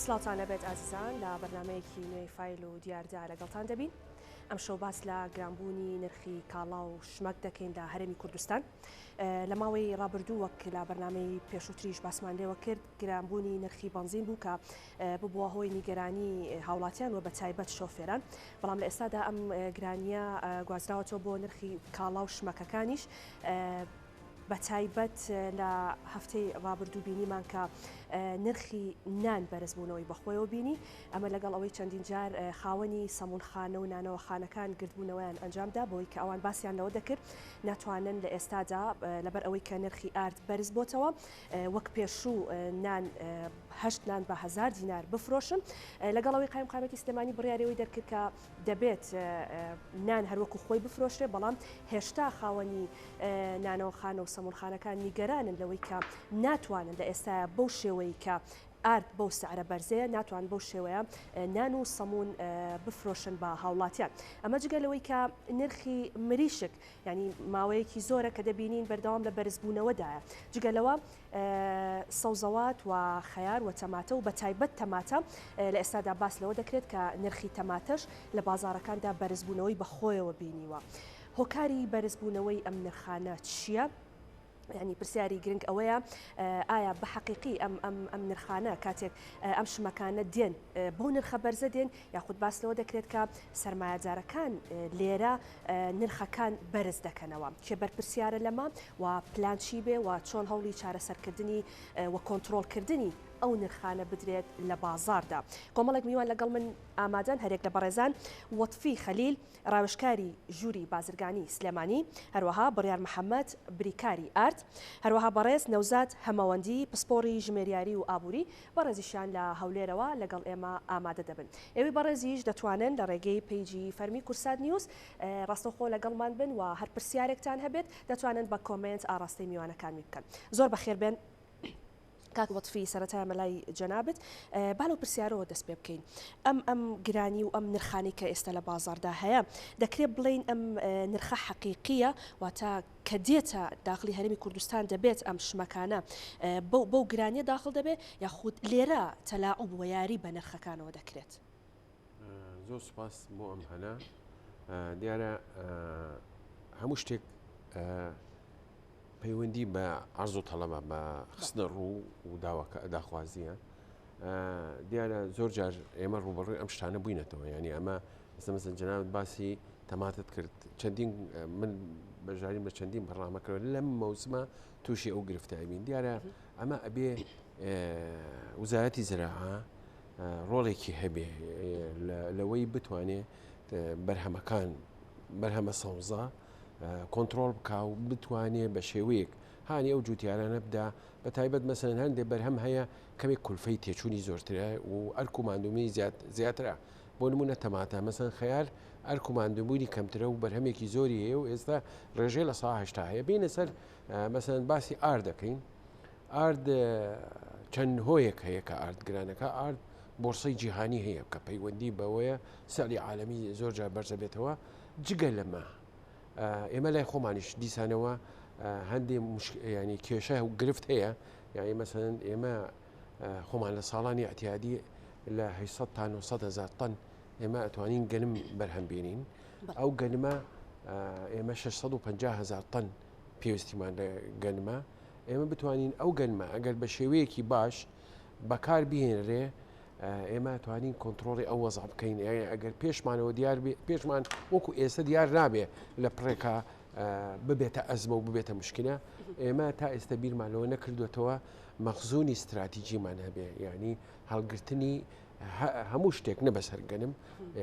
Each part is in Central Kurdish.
سڵاوتان لەبێت ئازیزان لە بەرنمەیەکی نوێی فایل و دیاردا لەگەڵتان دەبین ئەمشەو باس لە گرانبوونی نرخی کاڵا و شمەک دەکەین لە هەرێمی کوردستان لە ماوەی ڕابردوو وەک لە بەرنمەی پێشووتریش باسمان لێوە کرد گرانبوونی نرخی بەنزین بوو کە ببووە هۆی نیگەرانی هاوڵاتیان و بەتایبەت شۆفێران، بەڵام لە ئێستادا ئەم گرانییە گوازراوەتەوە بۆ نرخی کاڵا و شمەکەکانیش، بەتایبەت لە هەفتەی ڕابردوو بینیمان کە نرخی نان بەرزبوونەوەی بەخۆیەوە بینی، ئەمە لەگەڵ ئەوەی چەندین جار خاوەنی سەمونخانە و نانەوەخانەکان گردبوونەوەیان ئەنجامدا بەوەی کە ئەوان باسیان لەوە دەکرد ناتوانن لە ئێستادا لەبەر ئەوەی کە نرخی ئارد بەرز بۆتەوە وەک پێشوو نان هەشت نان بە هەزار دینار بفرۆشن. لەگەڵ ئەوەی قایمقامیەتی سلێمانی بڕیاری ئەوەی دەرکرد کە دەبێت نان هەروەکو خۆی بفرۆشرێ، بەڵام هێشتا خاوەنی نانەوەخانە و سەمونخانەکان نیگەرانن لەوەی کە ناتوانن لە ئێستایا بەو شێوەی کە ئارد بەو سعرە بەرزەیە ناتوان بەو شێوەیە نان و سەمون بفرۆشن بە هاوڵاتیان. ئەمە جگە لەوەی کە نرخی مریشک یانی ماوەیەکی زۆرە کە دەبینین بەردەوام لە بەرزبوونەوەدایە. جگە لەوە سەوزەوات و خەیار و تەماتە و بەتایبەت تەماتە لە ئێستادا باس لەوە دەکرێت کە نرخی تەماتەش لە بازاڕەکاندا بەرزبوونەوەی بەخۆیەوە بینیوە. هۆکاری بەرزبوونەوەی ئەم نرخانە چییە؟ یانی پرسیاری گرنگ ئەوەیە ئایا بە حەقیقی ئەم ئەم ئەم نرخانە کاتێک ئەم شمەکانە دێن بەو نرخە بەرزە دێن یاخود باس لەوە دەکرێت کە سەرمایەدارەکان لێرە نرخەکان بەرز دەکەنەوە کێ بەرپرسیارە لەمە و پلان چی بێ و چۆن هەوڵی چارەسەرکردنی و کۆنترۆڵکردنی ئەو نرخانە بدرێت لە بازاردا کۆمەڵێک میوان لەگەڵ من ئامادەن هەرێک لە بەڕێزان وەتفی خەلیل ڕاوێژکاری ژووری بازرگانی سلێمانی، هەروەها بڕیار محەمەد، بریکاری ئارد، هەروەها بەڕێز نەوزاد هەمەوەندی، پسپۆڕی ژمێریاری و ئابووری، بەڕێزیشیان لە هەولێرەوە لەگەڵ ئێمە ئامادە دەبن. ئێوەی بەڕێزیش دەتوانن لە ڕێگەی پەیجی فەرمی کوردسات نیوز ڕاستەوخۆ لەگەڵمان بن و هەر پرسیارێکتان هەبێت دەتوانن بە کۆمێنت ئاڕاستەی میوانەکانمی بکەن. زۆر بەخێربێن. کاک وەتفی سەرەتا مەلای جەنابت با لەو پرسیارەوە دەست پێ بکەین ئەم ئەم گرانی و ئەم نرخانی کە ئێستا لە بازاردا هەیە دەکرێت بڵین ئەم نرخە حەقیقیە واتە کە دێتە داخلی هەرێمی کوردستان دەبێت ئەم شمەکانە بەو بەو گرانیە داخل دەبێت یاخود لێرە تەلاعوب و یاری بە نرخەکانەوە دەکرێت. زۆر سوپاس بۆ ئەم هەلە دیارە هەموو شتێک پەیوەندی بە عەرز و تەڵەبە بە خستنە ڕوو و داواکە داخوازیە دیارە زۆر جار ئێمە ڕوبەڕووی ئەم شتانە بووینەتەوە ینی ئەمە ئێستا مەسەن جەنابت باسی تەماتت کرد چەندین من بەژاریم لە چەندین بەڕامە کرد لەم مەوسمە تووشی ئەو گرفتابین دیارە ئەمە ئەبێ وزارەتی زراعە ڕۆڵێکی هەبێ لەوەی بتوانێ بەرهەمەکان بەرهەمە سەوزە کۆنترۆڵ بکا و بتوانێ بە شێوەیەک هانی ئەو جوتیارانە بدا بە تایبەت مەسەن هەندێک بەرهەم هەیە کەمێک کولفەی تێچوونی زۆرترە و ئەرک و ماندووبوونی زیاترە بۆ نمونە تەماتە مەسەن خەیار ئەرک و ماندووبوونی کەمترە و بەرهەمێکی زۆری هەیە و ئێستا ڕێژەی 80% هەیە بینە سەر مەسەن باسی ئارد دەکەین ئارد چەند هۆیەک هەیە کە ئارد گرانەکە ئارد بۆرسەی جیهانی هەیە کە پەیوەندی بەوەیە سعری عالەمی زۆر جار بەرزەبێتەوە جگە لەمە ئێمە لای خۆمانیش دیسانەوە هەندێ ینی کێشە و گرفت هەیە یعنی مەسەن ئێمە خۆمان لە ساڵانی اعتیادی لە 800 تا 900 هزار تەن ئێمە ئەتوانین گەنم بەرهەم بێنین ئەو گەنمە ئێمە 650 هزار تەن پێویستیمان لە گەنمە ئێمە بتوانین ئەو گەنمە ئەگەر بە شێوەیەکی باش بەکار بهێنرێ ئێمە توانین کۆنتترۆڵی ئەو وەزع بکەین ئەگەر پێشمانەوە دیار پێشمان وەکو ئێستا دیار نابێ لە پڕێکا ببێتە ئەزمە و ببێتە مشکلە ئێمە تا ئێستا بیرمان لەوە نەکردوێتەوە مەخزونی استراتیجیمان هەبێ یعنی هەڵگرتنی هەموو شتێک نە بەسەر گەنم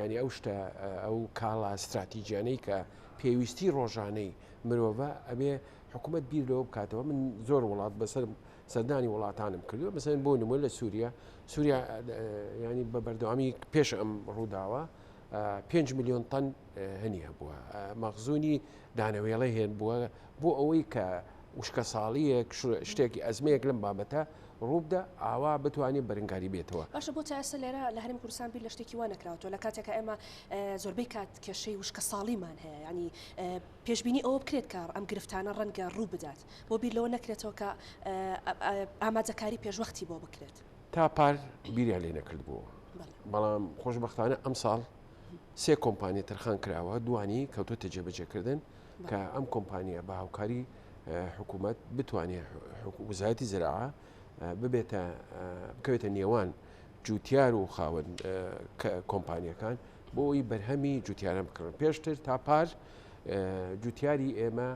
ینی ئەو شتە ئەو کاڵا استراتیجیانەی کە پێویستی ڕۆژانەی مرۆڤە ئەبێ حکوومەت بیر لەوە بکاتەوە من زۆر وڵات بەسەر سەردانی وڵاتانم کردووە مەسەلەن بۆ نموونە لە سووریا سووریا ینی بە بەردەوامی پێش ئەم ڕووداوە 5 میلیۆن تەن هەنی هەبووە مەخزونی دانەوێڵە هێن بووە بۆ ئەوەی کە وشکە ساڵیەک شتێکی ئەزمەیەک لەم بابەتە ڕووبدا ئاوا بتوانێت بەرنگاری بێتەوە. باشە بۆ تا ئێستا لێرە لە هەرێمی کوردستان بیر لە شتێکی وا نەکراوەتەوە لە کاتێکا ئێمە زۆربەی کات کێشەی وشکە ساڵیمان هەیە یانی پێشبینی ئەوە بکرێت کە ئەم گرفتانە ڕەنگە ڕوو بدات بۆ بیر لەوە نەکرێتەوە کە ئامادەکاری پێشوەختی بۆ بکرێت؟ تا پار بیریان لێ نەکردبووەوە، بەڵام خۆشبەختانە ئەمساڵ سێ کۆمپانیا تەرخان کراوە، دوانی کەوتۆتە جێبەجێکردن کە ئەم کۆمپانیا بە هاوکاری حکوومەت بتوانێت وزارەتی زراعە ببێتە بکەوێتە نێوان جوتیار و خاوەن کۆمپانیەکان بۆ ئەوی بەرهەمی جوتیاران بکڕن. پێشتر تا پار جوتیاری ئێمە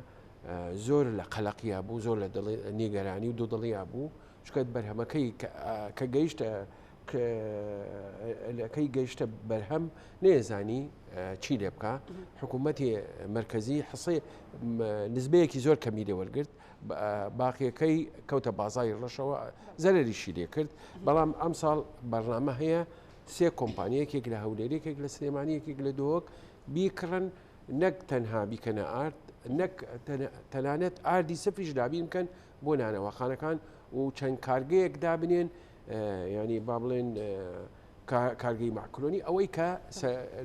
زۆر لە قەلەقیا بوو، زۆر لە نیگەرانی و دوودڵیا بوو، چونکە بەرهەمەکەی کە گەیشتە کەی گەیشتە بەرهەم نێزانی چی لێ بکە. حکوومەتی مرکزی حسێ نزبەیەکی زۆر کەمی لێ وەرگرت، باقیەکەی کەوتە بازاری ڕەشەوە، زەرەریشی لێ کرد. بەڵام ئەمساڵ بەرنامە هەیە سێ کۆمپانیا، یەکێک لە هەولێر، یەکێک لە سلێمانی، یەکێک لە دهۆک، بیکڕن، نەک تەنها بیکەنە ئارد، نەک تەنانەت ئاردی سفریش دابین بکەن بۆ نانەواخانەکان و چەند کارگەیەک دابنێن، ینی با بڵێن کارگەی مەعکرۆنی ئەوەی کە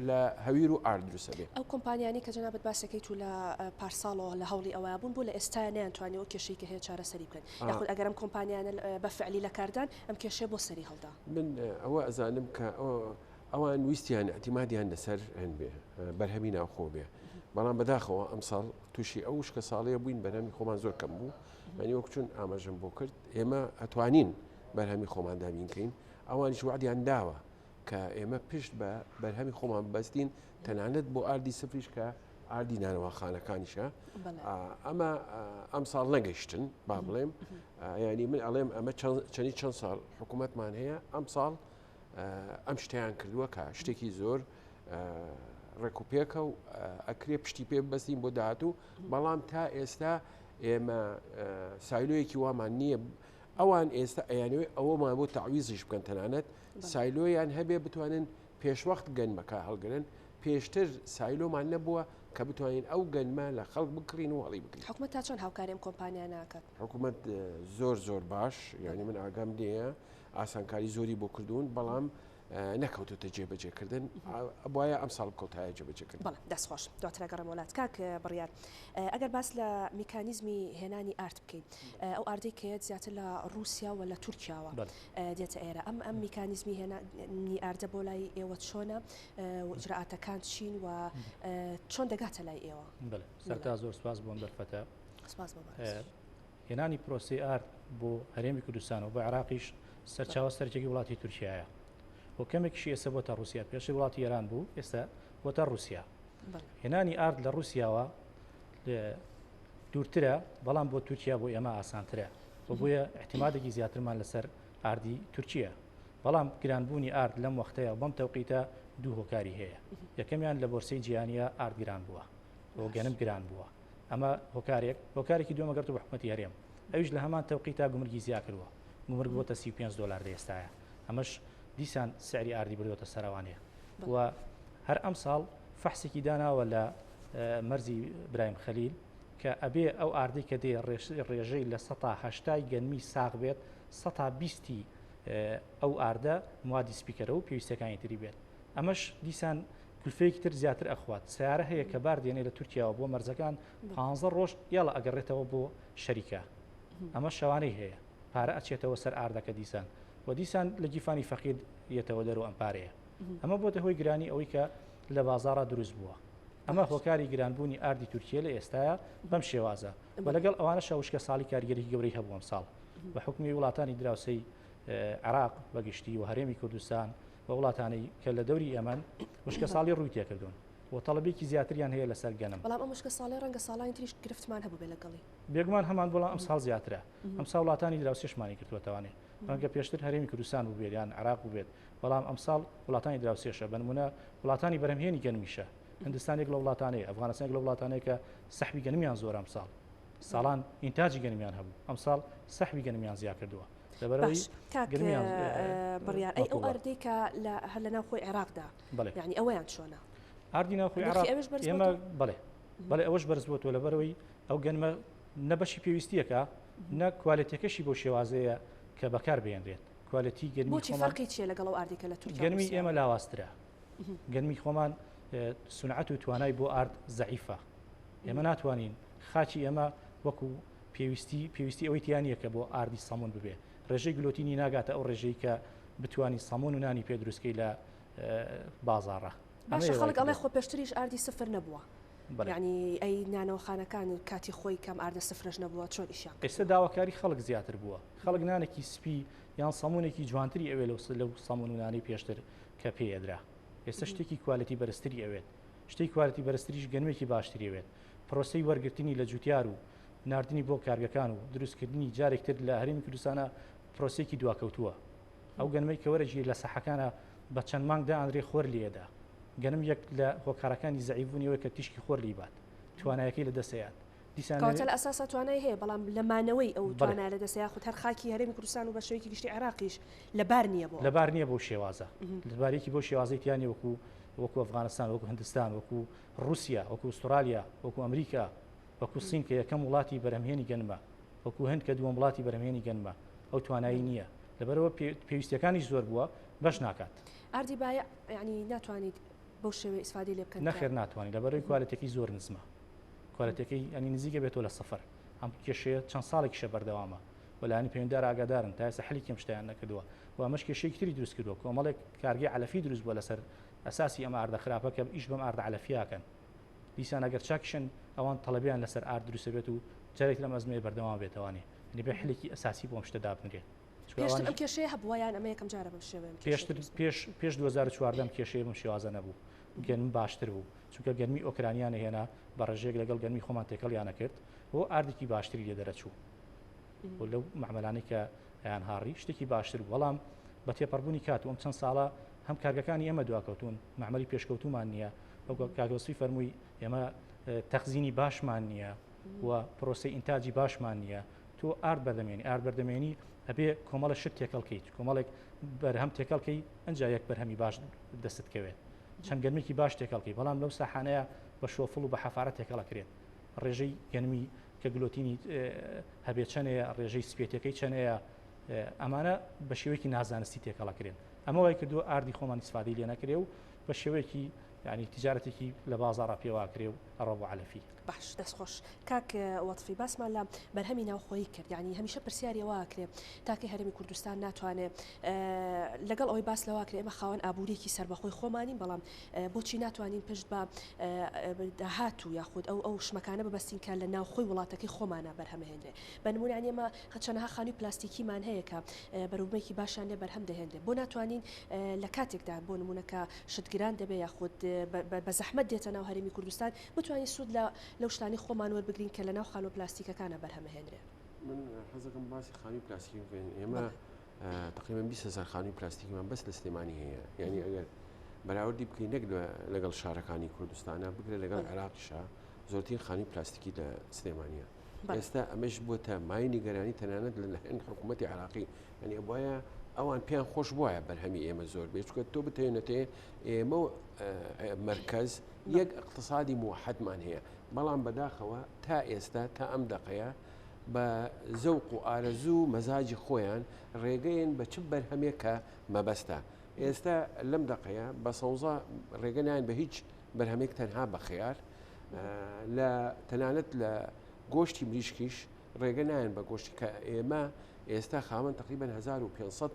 لە هەویر و ئارد دروستە بێ. ئەو کۆمپانیانەی کە جەنابت باسەکەیت و لە پارساڵەوە لە هەوڵی ئەوەیا بوون بۆ لە ئێستایا نەیانتوانی ئەو کێشەی کە هەیە چارەسەری بکەن؟ یاخود ئەگەر ئەم کۆمپانیانە بە فعلی لە کاردان ئەم کێشەیە بۆ سەری هەڵدا؟ من ئەوە ئەزانم کە ئەوان ویستیان ئیعتیمادیان لەسەر هەن بێ بەرهەمی ناوخۆ بێ، بەڵام بەداخەوە ئەمساڵ تووشی ئەو وشکە ساڵەیە بووین، بەرهەمی خۆمان زۆر کەم بوو. یعنی وەک چون ئاماژەم بۆ کرد ئێمە ئەتوانین بەرهەمی خۆمان دابین کەین، ئەوانیش وعدیان داوە کە ئێمە پشت بە بەرهەمی خۆمان بەستین، تەنانەت بۆ ئاردی سفریش کە ئاردی نانەواخانەکانیشە. ئەمە ئەم ساڵ نەگەیشتن با بڵێم، ینی من ئەڵێم ئەمە چەندی چەند ساڵ حکوومەتمان هەیە، ئەم ساڵ ئەم شتیان کردووە کە شتێکی زۆر ڕێکوپێکە و ئەکرێ پشتی پێ بەستین بۆ داهاتوو. بەڵام تا ئێستا ئێمە سایلۆیەکی وامان نییە. ئەوان ئێستا ئەیانەوێت ئەوەمان بۆ تەعویزیش بکەن، تەنانەت سایلۆیان هەبێ بتوانن پێشوەخت گەنمەکە هەڵگرن. پێشتر سایلۆمان نەبووە کە بتوانین ئەو گەنمە لە خەڵک بکڕین و هەڵی بگرین. حکومەت تا چەند هاوکاری ئەم کۆمپانیانە ئەکات؟ حکومەت زۆر زۆر باش، یعنی من ئاگام لێیە ئاسانکاری زۆری بۆ کردوون، بەڵام نەکەوتوتە جێبەجێکردن، ئەبوایە ئەمساڵ بکەوتایە جێبەجێکردن. بەڵێ دەست خۆش. دواتر ئەگەڕێمەوە لات کاک بڕیار. ئەگەر باس لە میکانیزمی هێنانی ئارد بکەین، ئەو ئاردەی کە یەت زیاتر لە ڕووسیا و لە تورکیاوە دێتە ئێرە، ئەم ئەم میکانیزمی هێنانی ئاردە بۆ لای ئێوە چۆنە و ئیجرائاتەکان چین و چۆن دەگاتە لای ئێوە؟ بەڵێ سەرەتا زۆر سوپاس بۆ ئەم دەرفەتە. سوپاس بۆ بەڕێز. هێنانی پرۆسەی ئارد بۆ هەرێمی کوردستان و بۆ عێراقیش سەرچاوە سەرەکیەکەی وڵاتی تورکیایە و کەمێکیشی ئێستا بۆتە ڕووسیا، پێشتر وڵاتی ئێران بوو ئێستا بۆتە ڕووسیا. هێنانی ئارد لە ڕووسیاوە دوورترە، بەڵام بۆ تورکیا بۆ ئێمە ئاسانترە و بۆیە احتیمادێکی زیاترمان لەسەر ئاردی تورکیە. بەڵام گرانبوونی ئارد لەم وەختەیە و بەم تەوقیتە دوو هۆکاری هەیە. یەکەمیان لە بۆرسەی جیهانیە ئارد گران بووە و گەنم گران بووە. ئەمە هۆکارێک، هۆکارێکی دووەم ئەگەڕێتەوە بۆ حکومەتی هەرێم، ئەویش لە هەمان تەوقیتا گومرگی زیا کردووە، گومرگ بۆتە 35 دۆلار لە ئێستایا، ئەمەش دیسان سعری ئاردی بردۆتە سەرەوانێ و هەر ئەمساڵ فەحسێکی داناوە لە مەرزی برایم خەلیل کە ئەبێ ئەو ئاردەی کە دێ ڕێژەی لە سەتا هەشتای گەنمی ساغ بێت، سەتا بیستی ئەو ئاردە موادی سپیکەرە و پێویستەکانی تری بێت. ئەمەش دیسان کولفەیەکی تر زیاتر ئەخوات. سەیارە هەیە کە بار دێنێ لە تورکیاوە بۆ مەرزەکان پانزە ڕۆژ یاڵا ئەگەڕێتەوە بۆ شەریکە. ئەمە شەوانەی هەیە. پارە ئەچێتەوە سەر ئاردەکە دیسان و دیسان لە گیرفانی فەقیر یەتەوە دەرەوە ئەم پارەیە. ئەمە بۆتە هۆی گرانی ئەوەی کە لە بازاڕا دروست بووە. ئەمە هۆکاری گرانبوونی ئاردی تورکیە لە ئێستایا بەم شێوازە و لەگەڵ ئەوانەشا وشکە ساڵی کاریگەریی گەورەی هەبوو ئەمساڵ بە حوکمی وڵاتانی دراوسێی عێراق بە گشتی و هەرێمی کوردستان و وڵاتانەی کە لە دەوری ئێمەن وشکە ساڵی ڕووی تێکردوون و تەڵەبێکی زیاتریان هەیە لەسەر گەنم. بەڵام ئەم وشکە ساڵەی ڕەنگە ساڵانی تریش گرفتمان هەبووبێ لەگەڵی. بێگومان هەمان بەڵام ئەمساڵ زیاترە. ئەمساڵ وڵاتانی دراوسێشمانی گرتووەتەوانێ. ڕەنگە پێشتر هەرێمی کوردستان بووبێت یان عێراق بووبێت، بەڵام ئەمساڵ وڵاتانی دراوسێشە، بە نموونە وڵاتانی بەرهەمهێنی گەنمیشە. هندستان یەک لە وڵاتانەیە، ئەفغانستان یەک لە وڵاتانەیە کە سەحبی گەنمیان زۆرە ئەمساڵ. ساڵان ئینتاجی گەنمیان هەبوو، ئەمساڵ سەحبی گەنمیان زیا کردووە. باش کاک بڕیار ئەی ئەو ئاردەی کە لە هەر لە ناوخۆی عێراقدا یعنی ئەوەیان چۆنە؟ ئاردی ناوخۆی عێراق ئێمە بەڵێ بەڵێ ئەوەش بەرز بۆتەوە لەبەرەوەی ئەو گەنمە نە بەشی پێویستیەکە نە کوالێتیەکەشی بەو شێوازەیە کە بەکار بێنرێت کوالێتی گەنمی بۆچی فەرقی چییە لەگەڵ ئەو ئاردی کە لە تورکیا گەنمی ئێمە لاوازترە گەنمی خۆمان سونعەت و توانای بۆ ئارد زەعیفە ئێمە ناتوانین خاکی ئێمە وەکو پێویستی پێویستی ئەوەی تیا نییە کە بۆ ئاردی سەمون ببێ. ڕێژەی گلۆتینی ناگاتە ئەو ڕێژەی کە بتانی سەمون و نانی پێ دروستکەی لە بازاڕە. باشە خەڵک ئەڵێ خۆ پێشتریش ئاردی سفر نەبووە یعنی ئەی نانەوەخانەکان کاتی خۆی کەم ئاردە سفرش نەبووە چۆن ئیشیان ئێستا داواکاری خەڵک زیاتر بووە خەڵک نانێکی سپی یان سەمونێکی جوانتری ئەوێ لەو لەو سەمون و نانەی پێشتر کە پێیەدرا ئێستا شتێکی quality بەرزتری ئەوێت شتێک quality بەرزتریش گەنمێکی باشتری ئەوێت پرۆسەی وەرگرتنی لە جوتیار و ناردنی بۆ کارگەکان و دروستکردنی جارێکتر لە هەرێمی کوردستانە پرۆسێکی دواکەوتووە ئەو گەنمەی کە وەرەگیرێ لە سەحەکانا بە چەند مانگ دائەنرێ خۆر لێیەدا. گەنم یەک لە هۆکارەکانی زەعیف بوونی ئەوەیە کە تیشکی خۆر لێی بات. توانایەکەی لە دەست ئەیات. دیسان کەواتە لە ئەساسا توانای هەیە بەڵام لە مانەوەی ئەو توانایە لە دەست یاخود هەر خاکی هەرێمی کوردستان و بە شێوەیەکی گشتی عێراقیش لەبار نییە بۆ لەبار نییە بەو شێوازە. لەبارێکی بەو شێوازەی تیا نییە وەکوو وەکوو ئەفغانستان، وەکوو هندستان، وەکوو ڕووسیا، وەکوو ئوسترالیا، وەکوو ئەمریکا، وەکوو سین کە یەکەم وڵاتی بەرهەمهێنی گەنمە، وەکوو هند کە دووەم وڵاتی بەرهەمهێنی گەنمە. ئەو توانایی نییە لەبەرئەوە پێویستیەکانیش زۆر بووە بەش ناکات. ئاردی بایع یانی ناتوانیت بەو شێوەیە ئیسفادەی لێ بکەن کە. نەخێر ناتوانیت لەبەرئەوەی quality ەکەی زۆر نزمە quality ەکەی یانی نزیکە بێتەوە لە سفر ئەم کێشەیە چەند ساڵێکیشە بەردەوامە و لایەنی پەیوەندیدار ئاگادارن تا ئێستا حەلی کەم شتیان نەکردووە و ئەمەش کێشەیەکی تری دروست کردووە کۆمەڵێک کارگەی عەلەفی دروست بووە لەسەر ئەساسی ئەم ئاردە خراپە کە ئیش بەم ئاردە عەلەفیاکەن دیسان ئەگەر چاکیشن ئەوان تەڵەبیان لەسەر ئارد دروست بێت و جارێک لەم ئەزمەیە بەردەوام بێتەوانێ یانی بێ حلێکی ئەساسی بۆ ئەم شتە دابنرێت. پێشتر ئەم کێشەیە هەبووە یان ئەمە یەکەم جارە بەم شێوەیە ئەم کێشەیە پێشتر دروست بوو؟ پێش پێش 2014 ئەم کێشەیە بەم شێوازە نەبوو. گەنم باشتر بوو. چونکە گەنمی ئۆکرانیان ئەهێنا بە ڕێژەیەک لەگەڵ گەنمی خۆمان تێکەڵیان ئەکرد و ئاردێکی باشتری لێ دەرەچوو. و لەو مەعمەلانەی کە ئەیان هاڕی شتێکی باشتر بوو. بەڵام بە تێپەڕبوونی کات و ئەم چەند ساڵە هەم کارگەکانی ئێمە دواکەوتوون، مەعمەلی پێشکەوتوومان نییە. وەک کاک وەسفی فەرمووی ئێمە تەخزینی باشمان نییە. و پرۆسەی ئینتاجی باشمان نییە تۆ ئارد بەردەمێنی ئارد بەردەمێنی ئەبێ کۆمەڵە شت تێکەڵ کەیت کۆمەڵێک بەرهەم تێکەڵکەی ئەجا یەک بەرهەمی باش دەست کەوێت چەند گەرمێکی باش تێکەڵکەی بەڵام لەو ساحانەیە بە شۆفڵ و بە حەفارە تێکەڵەکرێت ڕێژەی گەنمی کە گلۆتینی هەبێ چەنەیە ڕێژەی سپێتەکەی چەنەیە ئەمانە بە شێوەیەکی نازانستی تێکەڵەکرێن ئەمە وای کردووە ئاردی خۆمان ئیسفادەی لێ نەکرێ و بە شێوەیەکی یعنی تجارەتێکی لە بازاڕا پێواکرێ و ئەڕۆ بۆ عەلەفی. باش دەست خۆش کاک وەتفی باسمان لە بەرهەمی ناوخۆیی کرد یعنی هەمیشە پرسیاری ئەوە ئەکرێ تاکەی هەرێمی کوردستان ناتوانێ لەگەڵ ئەوەی باس لەوە کرێ ئێمە خاوەن ئابووریەکی سەربەخۆی خۆمانین بەڵام بۆچی ناتوانین پشت بە داهات و یاخود ئەو ئەو شمەکانە ببەستین کە لە ناوخۆی وڵاتەکەی خۆمانە بەرهەمهێنرێ بە نمونە یعنی ئێمە چەنەها خانووی پلاستیکیمان هەیە کە بەروبوومێکی باشیان لێ بەرهەم دەهێنرێ بۆ ناتوانین لە کاتێکدا بۆ نمونە کە شت گران دەبێ یاخود بە زەحمەت دێتە ناو هەرێمی کوردستان بتوانین سوود لە لەو شتانەی خۆمان وەربگرین کە لە ناو خانووە پلاستیکەکانە بەرهەمەهێنرێ. من حەزەکەم باسی خانووی پلاستیکی بکەین ئێمە تقریبا 20 هزار خانووی پلاستیکیمان بەس لە سلێمانی هەیە یعنی ئەگەر بەراوردی بکەین نەک لەگەڵ شارەکانی کوردستانە بگرە لەگەڵ عێراقیشە زۆرترین خانووی پلاستیکی لە سلێمانیە ئێستا ئەمەش بۆتە مای نیگەرانی تەنانەت لەلایەن حکوومەتی عراقی یعنی ئەبواە ئەوان پێیان خۆش بواە بەرهەمی ئێمە زۆر بێت چکە تۆ بتێنەتێ ئێمە مرکز یەک اقتصادی موحدمان هەیە بەڵام بەداخەوە تا ئێستا تا ئەم دەقەیە بە زەوق و ئارەزوو مەزاجی خۆیان ڕێگەیەن بە چ بەرهەمێک کە مەبەستە ئێستا لەم دەقەیە بە سەوزە ڕێگە نایەن بە هیچ بەرهەمێک تەنها بە خەیار لە تەنانەت لە گۆشتی مریشکیش ڕێگە نایەن بە گۆشتی کە ئێمە ئێستا خاوەن تقریبا 1500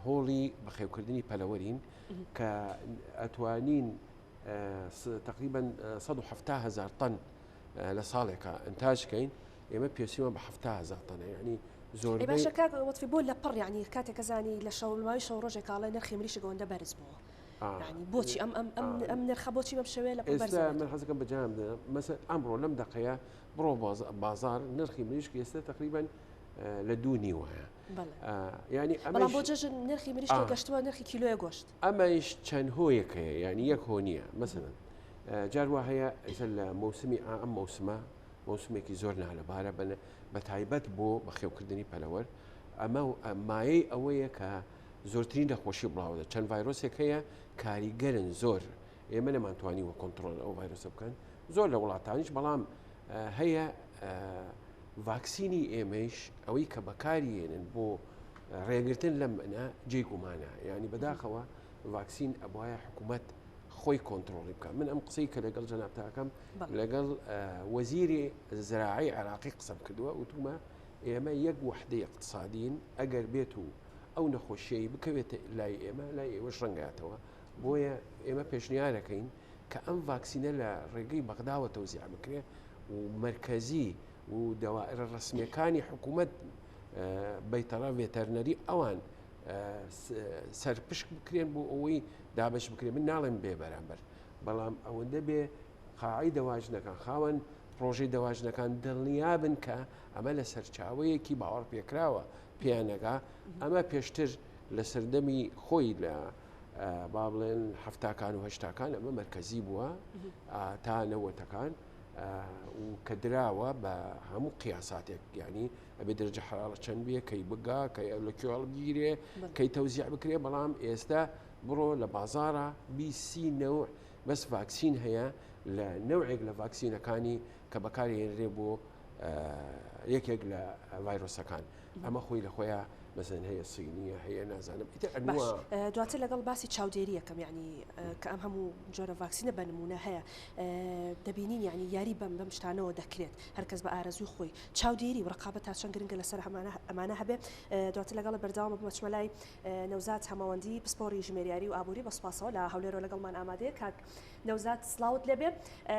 هۆڵی بەخێوکردنی پەلەوەرین کە ئەتوانین تقریبا 170 هزار طن لە ساڵێکە ئەنتاج کەین ئێمە پێویستیمان بە 70 هزار تەنە یعنی زۆر باشە کاک وەتفی بۆ لە پڕ یعنی کاتێک کە زانی لە شەو ماوەی شەو ڕۆژێک کاڵێ نرخی مریشک ئەوەندە بەرز بووە یعنی بۆچی ئەم ئەم ئەم ئەم نرخە بۆچی بەم شێوەیە لە پڕ بەرز ئێستا من حەزەکەم بە جام بدەم مەسەن ئەمڕۆ لەم دەقەیە بڕۆ بازار نرخی مریشک ئێستا تقریبا لە دوو نیوەیە ینی ئەمە بۆ جەژن نرخی مریشک گەشتووە نرخی کیلۆیە گۆشت ئەمەش چەند هۆیەک هەیە یعنی یەک هۆ نییە مەسەن جار وا هەیە ئێستا لە مۆسمی ئەم مۆسمە مۆسمێکی زۆر نالەبارە بن بە تایبەت بۆ بەخێوکردنی پەلەوەر ئەمە مایەی ئەوەیە کە زۆرترین نەخۆشی بڵاوە چەند ڤایرۆسێک هەیە کاریگەرن زۆر ئێمە نەمانتوانی وە کۆنتترۆل ئەو ڤایرۆسە بکەن زۆر لە وڵاتانیش بەڵام هەیە ڤاکسینی ئێمەیش ئەوەی کە بەکاری هێنن بۆ ڕێگرتن لەم منە جێی گومانە ینی بەداخەوە ڤاکسین ئەبواە حکوومەت خۆی کۆنتترۆلی بکە من ئەم قسەی کە لەگەڵ جەنابتاکەم لەگەڵ وەزیری زراعی عراقی قسەم کردووە وتومە. ئێمە یەک وەحدەی اقتصادین ئەگەر بێت و ئەو نەخۆشیەی بکەوێتە لای ئێمە لای ئێوەش ڕەنگاتەوە بۆیە ئێمە پێشنیارەکەین کە ئەم ڤاکسینە لە ڕێگەی بەغداوە تەوزیع بکرێ و مەرکەزی و دەوائرە ڕەسمیەکانی حکوومەت بەیتەڕە ڤێتەرنەری ئەوان سەرپشک بکرێن بۆ ئەوەی دابش بکرێن من ناڵێم بێ بەرامبەر بەڵام ئەوەندە بێ قاعی دەواجنەکان خاوەن پرۆژەی دەواجنەکان دڵنیابن کە ئەمە لە سەرچاوەیەکی باوەڕ پێکراوە پێیانەگا ئەمە پێشتر لە سەردەمی خۆی لە با بڵێن هەفتاکان و هەشتاکان ئەمە مەرکەزی بووە تا نەوەتەکان و کە دراوە بە هەموو قیاساتێک ینی ئەبێ دەرجە حراڵە چەند بێ کەی بگا کە لە کوێڵ بگیرێ کەی تەوزیع بکرێ بەڵام ئێستا بڕۆ لە بازارە بیسی نەوع بەس ڤاکسین هەیە لە نەوعێک لە ڤاکسینەکانی کە بەکارهێنرێ بۆ یەکێک لە ڤایرۆسەکان ئەمە خۆی لە خۆیان مەزن هەیە سینیە هەیە نازانم ئیتر باش دواتر لەگەڵ باسی چاودێریەکەم یعنی کە ئەم هەموو جۆرە ڤاکسینە بە نمونە هەیە دەبینین یعنی یاری بەم بەم شتانەوە دەکرێت هەرکەس بە ئارەزوی خۆی چاودێری و ڕقابەت تا چەند گرنگە لەسەر هەمانە ئەمانە هەبێ دواتر لەگەڵ بەردەوامە بمەچمە لای نەوزاد هەمەوەندی پسپۆڕی ژمێریاری و ئابووری بە سوپاسەوە لە هەولێرەوە لەگەڵمان ئامادەیە کاک نەوزاد سڵاوت لێبێ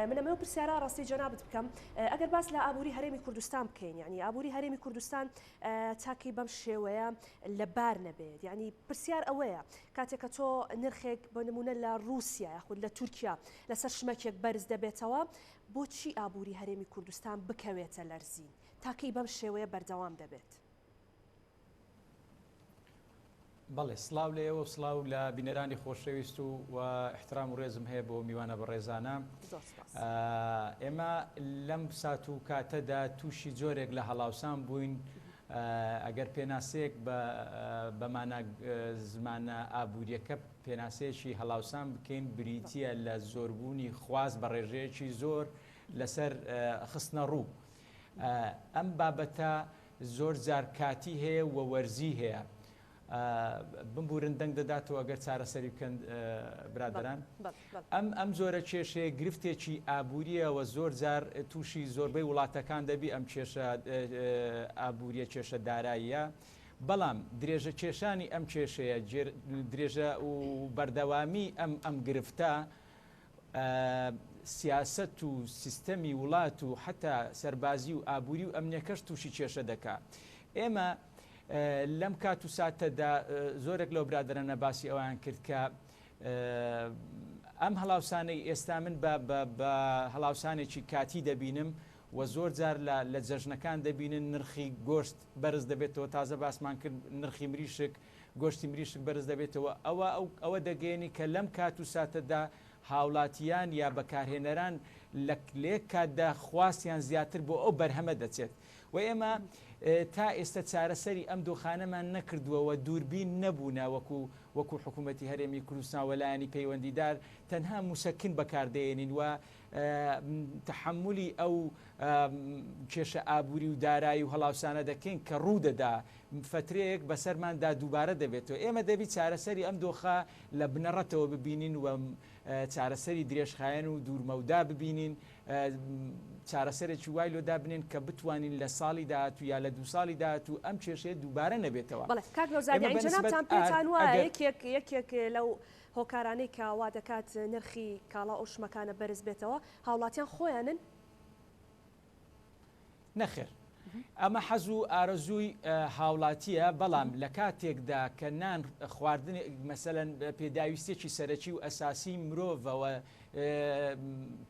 من ئەمەوێ پرسیارە ڕاستی جەنابت بکەم ئەگەر باس لە ئابووری هەرێمی کوردستان بکەین یعنی ئابووری هەرێمی کوردستان تاکی بەم شێوەیە لەبار نەبێت یعنی پرسیار ئەوەیە کاتێک کە تۆ نرخێک بە نمونە لە رووسیا یاخود لە تورکیا لەسەر شمەکێک بەرز دەبێتەوە بۆچی ئابووری هەرێمی کوردستان بکەوێتە لەرزین تاکەی بەم شێوەیە بەردەوام دەبێت؟ بەڵێ سڵاو لە ئێوە و سڵاو لە بینەرانی خۆشەویست و و احترام و ڕێزم هەیە بۆ میوانە بەڕێزانە ئێمە لەم سات و کاتەدا تووشی جۆرێک لە هەڵاوسان بووین ئەگەر پێناسەیەک بەمانە زمانە ئابوووریەکە پێناسەیەکی هەڵاوسان بکەین بریتە لە زۆربوونی خواست بە ڕێژەیەکی زۆر لەسەر خستنە ڕوو ئەم بابەتە زۆر جار کاتی هەیە و وەرزی هەیە. بمبورن دەنگ دەداتەوە ئەگەر چارەسەری بکەن برادەران. ئەم ئەم جۆرە کێشەیە گرفتێکی ئابووریە و زۆر جار تووشی زۆربەی وڵاتەکان دەبی ئەم کێشە ئابووریە کێشە داراییە. بەڵام درێژە کێشانی ئەم کێشەیە درێژە و بەردەوامی ئەم ئەم گرفتە سیاسەت و سیستەمی وڵات و حەتا سەربازی و ئابووری و ئەمنیەکەش تووشی کێشە دەکا. ئێمە لەم کات و ساتەدا زۆرێک لەو برادەرانە باسی ئەویان کرد کە ئەم هەڵاوسانەی ئێستا من بە هەڵاوسانێکی کاتی دەبینم و زۆر جار لە جەژنەکان دەبینن نرخی گۆشت بەرز دەبێتەوە تازە باسمان کرد نرخی مریشک گۆشتی مریشک بەرز دەبێتەوە، ئەوە ئەوە دەگەیەنی کە لەم کات و ساتەدا هاوڵاتیان یا بەکارهێنەران لە لەیەک کاتدا خواستیان زیاتر بۆ ئەو بەرهەمە دەچێت و ئێمە تا ئێستا چارەسەری ئەم دۆخانەمان نەکردووە و دووربین نەبوونە وەکو وەکو حکوومەتی هەرێمی کوردستان و لایەنی پەیوەندیدار تەنها موسەکن بەکاردەێنین و تەحەمولی ئەو کێشە ئابووری و دارایی و هەڵاوسانە دەکەین کە ڕوودەدا فەترەیەک بەسەرماندا دووبارە دەبێتەوە. ئێمە دەبی چارەسەری ئەم دۆخە لە بنەڕەتەوە ببینین و چارەسەری درێژخایەن و دوورمەودا ببینین، چارەسەرێکی وای لۆ دابنێن کە بتوانین لە ساڵی داهاتوو یا لە دوو ساڵی داهاتوو ئەم کێشەیە دووبارە نەبێتەوە. بەڵێ کاک نەوزاد ئێمە یانی بە نسبەت جەنابتان ئارد پێتان وایە ئەگەر. یەکێک یەکێک لەو هۆکارانەی کە وا دەکات نرخی کاڵا و ئەو شمەکانە بەرز بێتەوە هاوڵاتیان خۆیانن؟ نەخێر ئەمە حەز و ئارەزووی هاوڵاتییە، بەڵام لە کاتێکدا کە نان خواردن مەسەلەن پێداویستیەکی سەرەکی و ئەساسی مرۆڤە و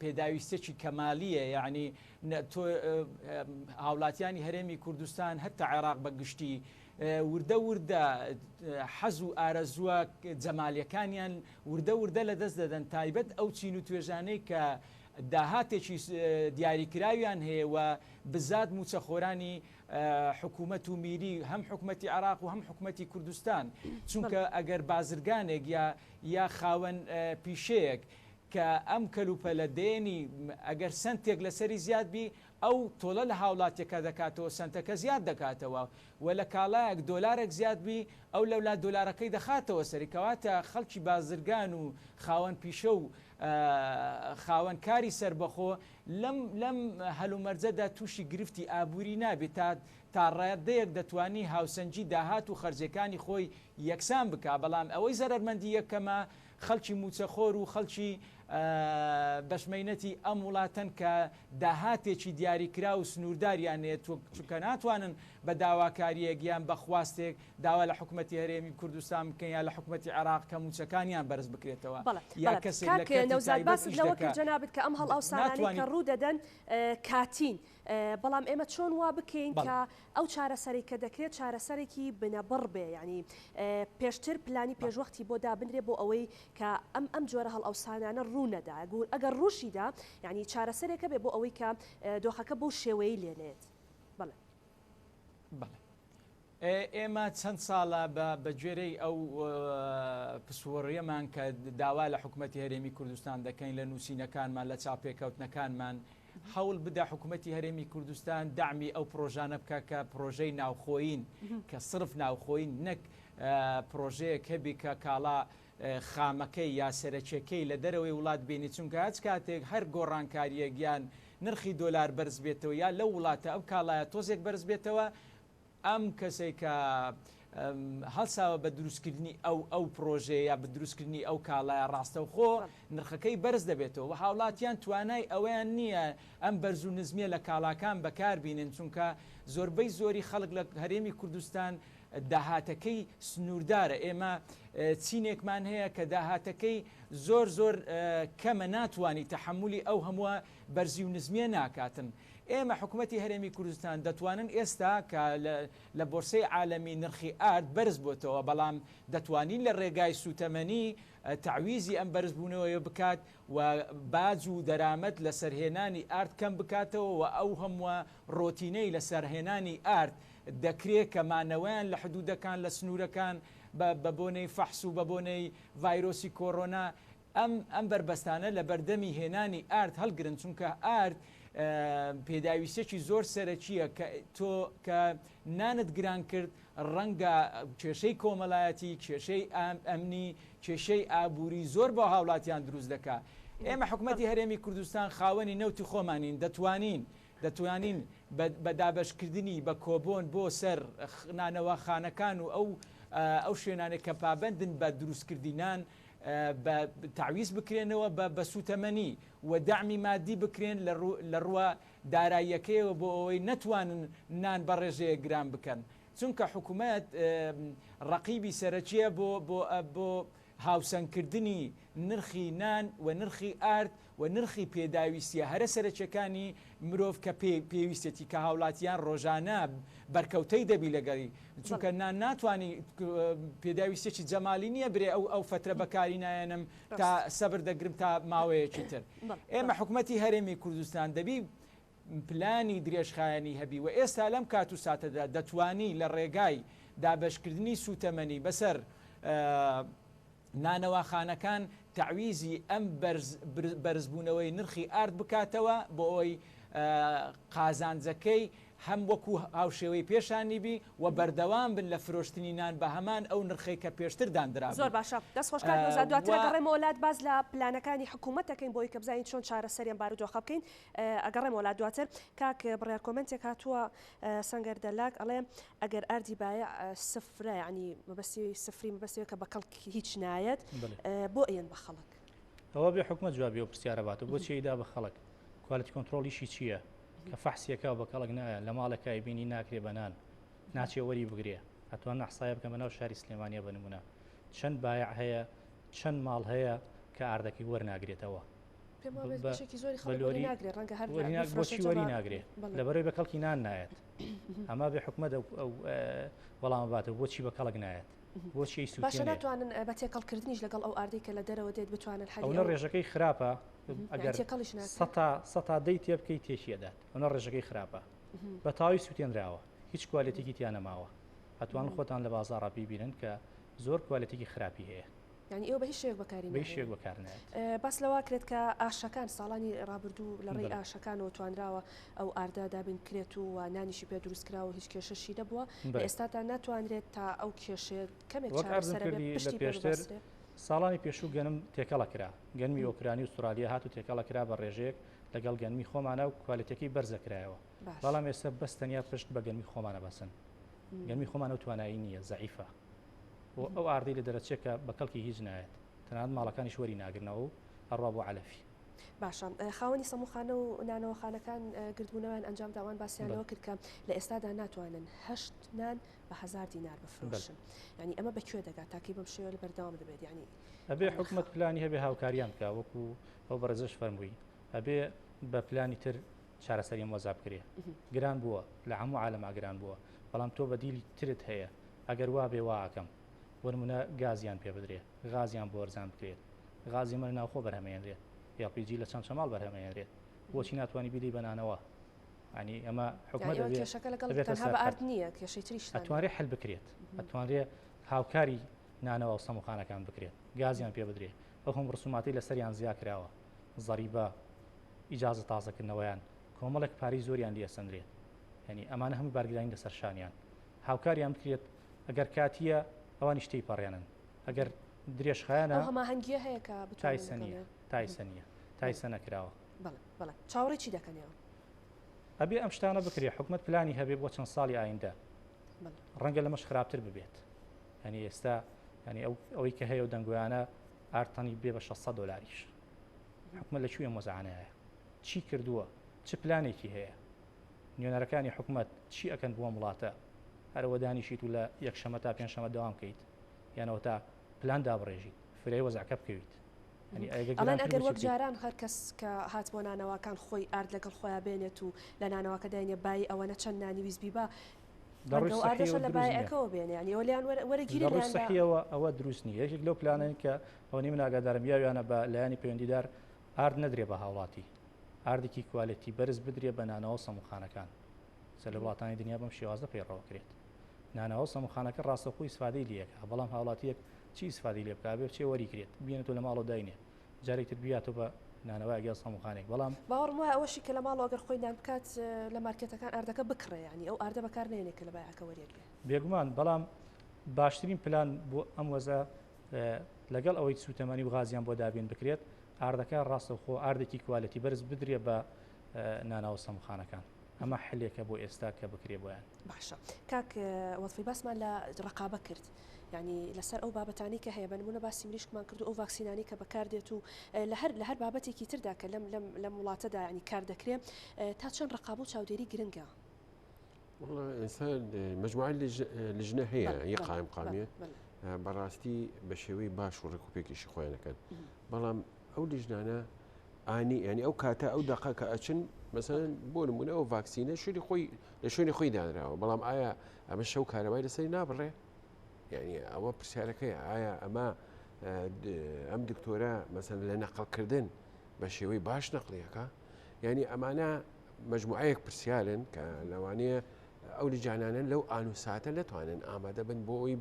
پێداویستیەکی کەمالیە یعنی تۆ هاوڵاتیانی هەرێمی کوردستان هەتا عێراق بە گشتی وردە وردە حەز و ئارەزووە جەمالیەکانیان وردە وردە لەدەست دەدەن تایبەت ئەو چین و توێژانەی کە داهاتێکی دیاریکراویان هەیە و بزات مووچەخۆرانی حکوومەت و میری هەم حکومەتی عێراق و هەم حکومەتی کوردستان چونکە ئەگەر بازرگانێک یا یا خاوەن پیشەیەک کە ئەم کەلوپەلە دێنی ئەگەر سنتێک لەسەری زیاد بی ئەو تۆڵە لە هاوڵاتیەکە دەکاتەوە سەنتەکە زیاد دەکاتەوە و لە کاڵایەک دۆلارێک زیاد بی ئەو لەولا دۆلارەکەی دەخاتەوە سەری کەواتە خەڵکی بازرگان و خاوەن پیشە و خاوەن کاری سەربەخۆ لەم لەم هەلومەرجەدا تووشی گرفتی ئابووری نابێت تا تا ڕادەیەک دەتوانی هاوسەنگی داهات و خەرجیەکانی خۆی یەکسان بکا بەڵام ئەوەی زەرەرمەندی یەکەمە خەڵکی مووچەخۆر و خەڵکی بەشمەینەتی ئەم وڵاتەن کە داهاتێکی دیاریکراو و سنوورداریان هەیە چونکە ناتوانن بە داواکارییەک یان بە خواستێک داوا لە حکومەتی هەرێمی کوردستان بکەن یا لە حکومەتی عێراق کە مووچەکانیان بەرز بکرێتەوە بەڵێ یا بەڵێ کەسێک لە کاک کەرتی نەوزاد تایبەت باست ئیش لەوە دەکا کرد جەنابت کە ئەم هەڵئاوسانانەی ناتوانی کە ڕوو دەدەن کاتین بەڵام ئێمە چۆن وا بکەین بەڵێ. کە ئەو چارەسەرەی کە دەکرێت چارەسەرێکی بنەبڕ بێ یانی پێشتر پلانی بەڵێ. پێشوەختی بۆ دابنرێ بۆ ئەوەی کە ئەم ئەم جۆرە هەڵئاوسانانە ڕوو نەدا ئەگەر ڕووشی دا یانی چارەسەرێک هەبێ بۆ ئەوەی کە دۆخەکە بەو شێوەیەی لێ نەیەت. بەڵێ. بەڵێ. ئێمە چەند ساڵە بە گوێرەی ئەو پسپۆڕیەمان کە داوا لە حکوومەتی هەرێمی کوردستان دەکەین لە نووسینەکانمان لە چاپێکەوتنەکانمان هەوڵ بدە حکوومەتی هەرێمی کوردستان دەعمی ئەو پرۆژانە بکە کە پرۆژەی ناوخۆین کە سرف ناوخۆین نەک پرۆژەیەک هەبی کە کاڵا خامەکەی یا سەرەکیەکەی لە دەرەوەی وڵات بینی چونکە هەچ کاتێک هەر گۆڕانکاریەک یان نرخی دۆلار بەرز بێتەوە یا لەو وڵاتە ئەو کاڵایە تۆزێک بەرز بێتەوە ئەم کەسەی کە هەڵساوە بە دروستکردنی ئەو ئەو پرۆژەیە یا بە دروستکردنی ئەو کاڵایە ڕاستەوخۆ نرخەکەی بەرز دەبێتەوە و هاوڵاتیان توانای ئەوەیان نییە ئەم بەرز و نزمیە لە کاڵاکان بەکاربینن چونکە زۆربەی زۆری خەڵک لە هەرێمی کوردستان داهاتەکەی سنووردارە ئێمە چینێکمان هەیە کە داهاتەکەی زۆر زۆر کەمە ناتوانانی تەحملی ئەو هەمووە بەرزی و نزمیە ناکاتن ئێمە حکومەتی هەرێمی کوردستان دەتوانن ئێستا کە لە بۆرسەی عالەمی نرخی ئارد بەرز بۆتەوە بەڵام دەتوانین لە ڕێگای سوتەمەنی تەعویزی ئەم بەرزبوونەوەیە بکات و باج و دەرامەت لەسەر هێنانی ئارد کەم بکاتەوە و ئەو هەمووە ڕۆتینەی لەسەر هێنانی ئارد دەکرێ کە مانەوەیان لە حدودەکان لە سنوورەکان بە بۆنەی فەحس و بە بۆنەی ڤایرۆسی کۆرۆنا ئەم ئەم بەربەستانە لە بەردەمی هێنانی ئارد هەڵگرن چونکە ئارد پێداویستیەکی زۆر سەرەکیە کە تۆ کە نانت گران کرد ڕەنگە کێشەی کۆمەڵایەتی کێشەی ئەمنی کێشەی ئابووری زۆر بۆ هاوڵاتیان دروست دەکا ئێمە حکومەتی هەرێمی کوردستان خاوەنی نەوتی خۆمانین دەتوانین دەتوانین بە دابەشکردنی بە کۆبۆن بۆ سەر نانەواخانەکان و ئەو ئەو شوێنانێک کە پابندن بە دروستکردنی نان بە تەعویز بکرێنەوە بە بە سووتەمەنی و دەعمی مادی بکرێن لە ڕووە داراییەکەیەوە بۆ ئەوەی نەتوانن نان بە ڕێژەیەک گران بکەن چونکە حکومەت ڕەقیبی سەرەکیە بۆ بۆ بۆ هاوسەنگکردنی نرخی نان و نرخی ئارد و نرخی پێداویستیە هەرە سەرەکیەکانی مرۆڤ کە پێ پێویستێتی کە هاوڵاتیان ڕۆژانە بەرکەوتەی دەبی لەگەڵی چونکە نان ناتوانی پێداویستێکی جەمالی نییە برێ ئەو ئەو فترە بەکاری نایەنم تا سەبر دەگرم تا ماوەیەکی تر ئێمە حکومەتی هەرێمی کوردستان دەبی پلانی درێژخایەنی هەبی و ئێستا لەم کات و ساتەدا دەتوانی لە ڕێگای دابەشکردنی سوتەمەنی بەسەر نانەواخانەکان تەعویزی ئەم بەرزبوونەوەی نرخی ئارد بکاتەوە بۆ ئەوەی قازانجەکەی هەم وەکو هاوشێوەی پێشانی بی و بەردەوام بن لە فرۆشتنی نان بە هەمان ئەو نرخەی کە پێشتر داندرابوو. زۆر باشە دەست خۆش کاک نەوزاد دواتر ئەگەڕێمەوە لات باس لە پلانەکانی حکوومەت دەکەین بۆ ئەوەی کە بزانین چۆن چارەسەری ئەم بارودۆخە بکەین ئەگەڕێمەوە لات دواتر کاک بڕیار کۆمێنتێک هاتووە سەنگەر دەلاک ئەڵێ ئەگەر ئاردی بایع سفرە یعنی مەبەستی سفری مەبەستی کە بە کەڵک هیچ نایەت بۆ ئەیەن بە خەڵک. ئەوە بێ حکومەت جوابی ئەو پرسیارە باتەوە بۆچی ئەیدا بە خەڵک quality control یشی چییە کە فەحسیەکە بە کەڵک نایە لە ماڵێکا ئەیبینی ناکرێ بە نان ناچێ وەری بگرێ ئەتوان ئەحسایە بکەن بەناو شاری سلێمانیە بە نمونە چەند بایع هەیە چەند ماڵ هەیە کە ئاردەکەی وەرناگرێتەوە بۆچی وەری ناگرێ لەبەرەوەی بە کەڵکی نان نایەت ئەمە بێ حکومەت ئەو وەڵامە باتەوە بۆچی بە کەڵک نایەت بۆچی باشە ناتوانن بە تێکەڵکردنیش لەگەڵ ئەو ئاردەی کە لە دەرەوە دێت بتوانن حەلی ئەو ڕێژەکەی خراپە ئەگەر سەتا سەتا دەی تێ بکەی تێکی ئەدات ئەوە ڕێژەکەی خراپە بە تاوی سووتێنراوە هیچ quality ێکی تیا نەماوە ئەتوان خۆتان لە بازاڕا بیبینن کە زۆر quality ێکی خراپی هەیە. یانی ئێوە بە هیچ شێوەیەک بەکاری بە هیچ شێوەیەک بەکار نایەت. باس لەوە کرێت کە ئاشەکان ساڵانی ڕابردوو لە ڕێی ئاشەکانەوە توانراوە ئەو ئاردە دابین بکرێت و نانیشی پێ دروست کراوە و هیچ کێشەشی نەبووە، لە ئێستادا ناتوانرێت تا ئەو کێشەیە کەمێک وەک عەرزم چارەسەرە بێت کردی لە پشتی پێ پێشتر ببەسترێ؟ ساڵانی پێشوو گەنم تێکەڵە کرا، گەنمی ئۆکرانی و ئوسترالیا هات و تێکەڵە کرا بە ڕێژەیەک لەگەڵ گەنمی خۆمانە و کوالێتیەکەی بەرزە کرایەوە، باش. بەڵام ئێستا بەس تەنیا پشت بە گەنمی خۆمانە بەسن، گەنمی خۆمان ئەو توانایی نییە، زەعیفە. و ئەو ئاردەی لە دەرەچێ کە بە کەڵکی هیچ نایەت تەنانەت ماڵەکانیش وەری ناگرنەوە و ئەڕوا بۆ عەلەفی. باشە خاوەنی سەموخانە و نانەوەخانەکان گردبوونەوەیان ئەنجام دا ئەوان باسیان لەوە کرد کە لە ئێستادا ناتوانن هەشت نان بە هەزار دینار بفرۆشن یانی ئەمە بە کوێ دەگات تاکەی بەم شێوەیە لە بەردەوام دەبێت یانی ئەبێ حکومەت پلانی هەبێ هاوکاریان بکا وەکو ئەو بەڕێزەش فەرمووی ئەبێ بە پلانی تر چارەسەری ئەم وەزا بکرێ گران بووە لە هەموو عالەما گران بووە بەڵام تۆ بەدیلی ترت هەیە ئەگەر وابێ وا ئەکەم. بۆ نموونە گازیان پێ بدرێ، غازیان بۆ ئەرزان بکرێت. غازی ئێمە لە ناوخۆ بەرهەمەیەنرێت. LPG لە چەمچەماڵ بەرهەمەیەنرێت. بۆچی ناتوانی بیدەی بە نانەوا؟ یانی ئەمە حکومەت یانی ئەوە دەبێ کێشەکە لەگەڵ دەبێتە تەنها بە سەر ئارد خەت. نییە، کێشەی تریشتان هەیە. ئەتوانرێ حل بکرێت. ئەتوانرێ هاوکاری نانەوا و سەموخانەکان بکرێت. گازیان پێ بدرێ. ئەو هەموو ڕسوماتەی لەسەریان زیا کراوە، زەریبە، ئیجازە تازەکردنەوەیان، کۆمەڵێک پارەی زۆریان لێ ئەسەنرێت. یانی ئەمانە هەمووی بارگرانی لەسەر شانیان. هاوکاریان بکرێت ئەگەر کاتیە ئەوانیش تێیپەڕێنن ئەگەر درێژخایەنە ئەو هەماهەنگیە هەیە کە بتوانن تایسە نییە لەگەڵیان تایسە نییە تایسە نەکراوە. بەڵێ بەڵێ چاوەڕێی چی دەکەن ئێوە؟ ئەبێ ئەم شتانە بکرێ حکومەت پلانی هەبێ بۆ چەند ساڵی ئایندە بەڵێ. ڕەنگە لەمەش خراپتر ببێت یعنی ئێستا یعنی ئەو ئەوەی کە هەیە و دەنگۆیانە ئارد تەنی بێ بە 600 دۆلاریش حکومەت لە کوێ ئەم وەزعانەیە چی کردووە چ پلانێکی هەیە نوێنەرەکانی حکومەت چی ئەکەن بۆ ئەم وڵاتە؟ هەر ئەوە دانیشیت و لە یەکشەمە تا پێنجشەمە دەوام کەیت یان ئەوەتا پلان دابڕێژیت فریای وەزعەکە بکەویت؟ یانی ئەگەر ئەڵێن گرانتر ئەگەر بوو چی وەک بکەیت؟ جاران هەر کەس کە هات بۆ نانەواکان خۆی ئارد لەگەڵ خۆیا بێنێت و لە نانەواکە داینێ بایی ئەوەنە چەند نانی ویست بیبا لە ڕەنگە ڕووی ئەو ئاردەشە سەحیەوە لە دروست نییە. بایەکەوە بێنێ یانی ئەوە لێیان وەرە لە وەرەگیرێ ڕووی لێیان لە سەحیەوە ئەوە دروست نییە. یەکێک لەو پلانەی کە ئەوەنەی من ئاگادارم یاویانە بە لایەنی پەیوەندیدار ئارد نەدرێ بە هاوڵاتی. ئاردێکی کوالێتی بەرز بدرێ بە نانەوا و سەمونخانەکان. سە لە وڵاتانی دنیا بەم شێوازە پەیڕەوە کرێت. نانەوا و سەمونخانەکە ڕاستەوخۆ ئیسفادەی لێ ئەکا، بەڵام هاوڵاتییەک چی ئیسفادەی لێ بکا؟ ئەبێ بچێ وەریگرێت، بینێتەوە لە ماڵەوە داینێ، جارێک تر بیاتەوە بە نانەوایەک یان سەمونخانەیەک، بەڵام. باوەڕم وایە ئەوەشی کە لە ماڵەوە گەر خۆی نان بکات لە مارکێتەکان ئاردەکە بکڕێ یانی ئەو ئاردە بەکار نەیەنێ کە لە بایعەکە وەریەگرێ. بێگومان، بەڵام باشترین پلان بۆ ئەم وەزعە لەگەڵ ئەوەی سووتەمەنی و غازیان بۆ دابین بکرێت، ئاردەکە ڕاستەوخۆ ئاردێکی کوالێتی بەرز بدرێ بە ناناوە سەمونخانەکان. ئەمە حلێکە بۆ ئێستا کە بکرێ بۆیان. باشە کاک وەتفی باسمان لە ڕقابە کرد یعنی لەسەر ئەو بابەتانی کە هەیە بە نمونە باسی مریشکمان کرد و ئەو ڤاکسینانی کە بەکاردێت و لە هەر لە هەر بابەتێکی تردا کە لەم لەم لەم وڵاتەدا ینی کار دەکرێت تا چەند ڕقابە و چاودێری گرنگە؟ والله ئێستا مجموعە لجنە هەیە ی قایم قامیە بەڕاستی بە شێوەی باش و ڕێکوپێکیشی خۆیانەکەن بەڵام ئەو لیژنانە ئانی ینی ئەو کاتە ئەو دقە کە ئەچن مەسەن بۆ نمونە ئەو ڤاکسینە شوێنی خۆی لە شوێنی خۆی دانراوە بەڵام ئایا ئەمە شەو کارەبای لەسەری نابڕێ یعنی ئەوە پرسیارەکەی ئایا ئەمە ئەم دکتۆرە مەسەن لە نەقلکردن بە شێوەی باش نەقلیەکە یعنی ئەمانە مەجموعەیەک پرسیارن کە لەوانەیە ئەو لجانانە لەو ئان و ساتە نەتوانن ئامادە بن بۆ ئەوی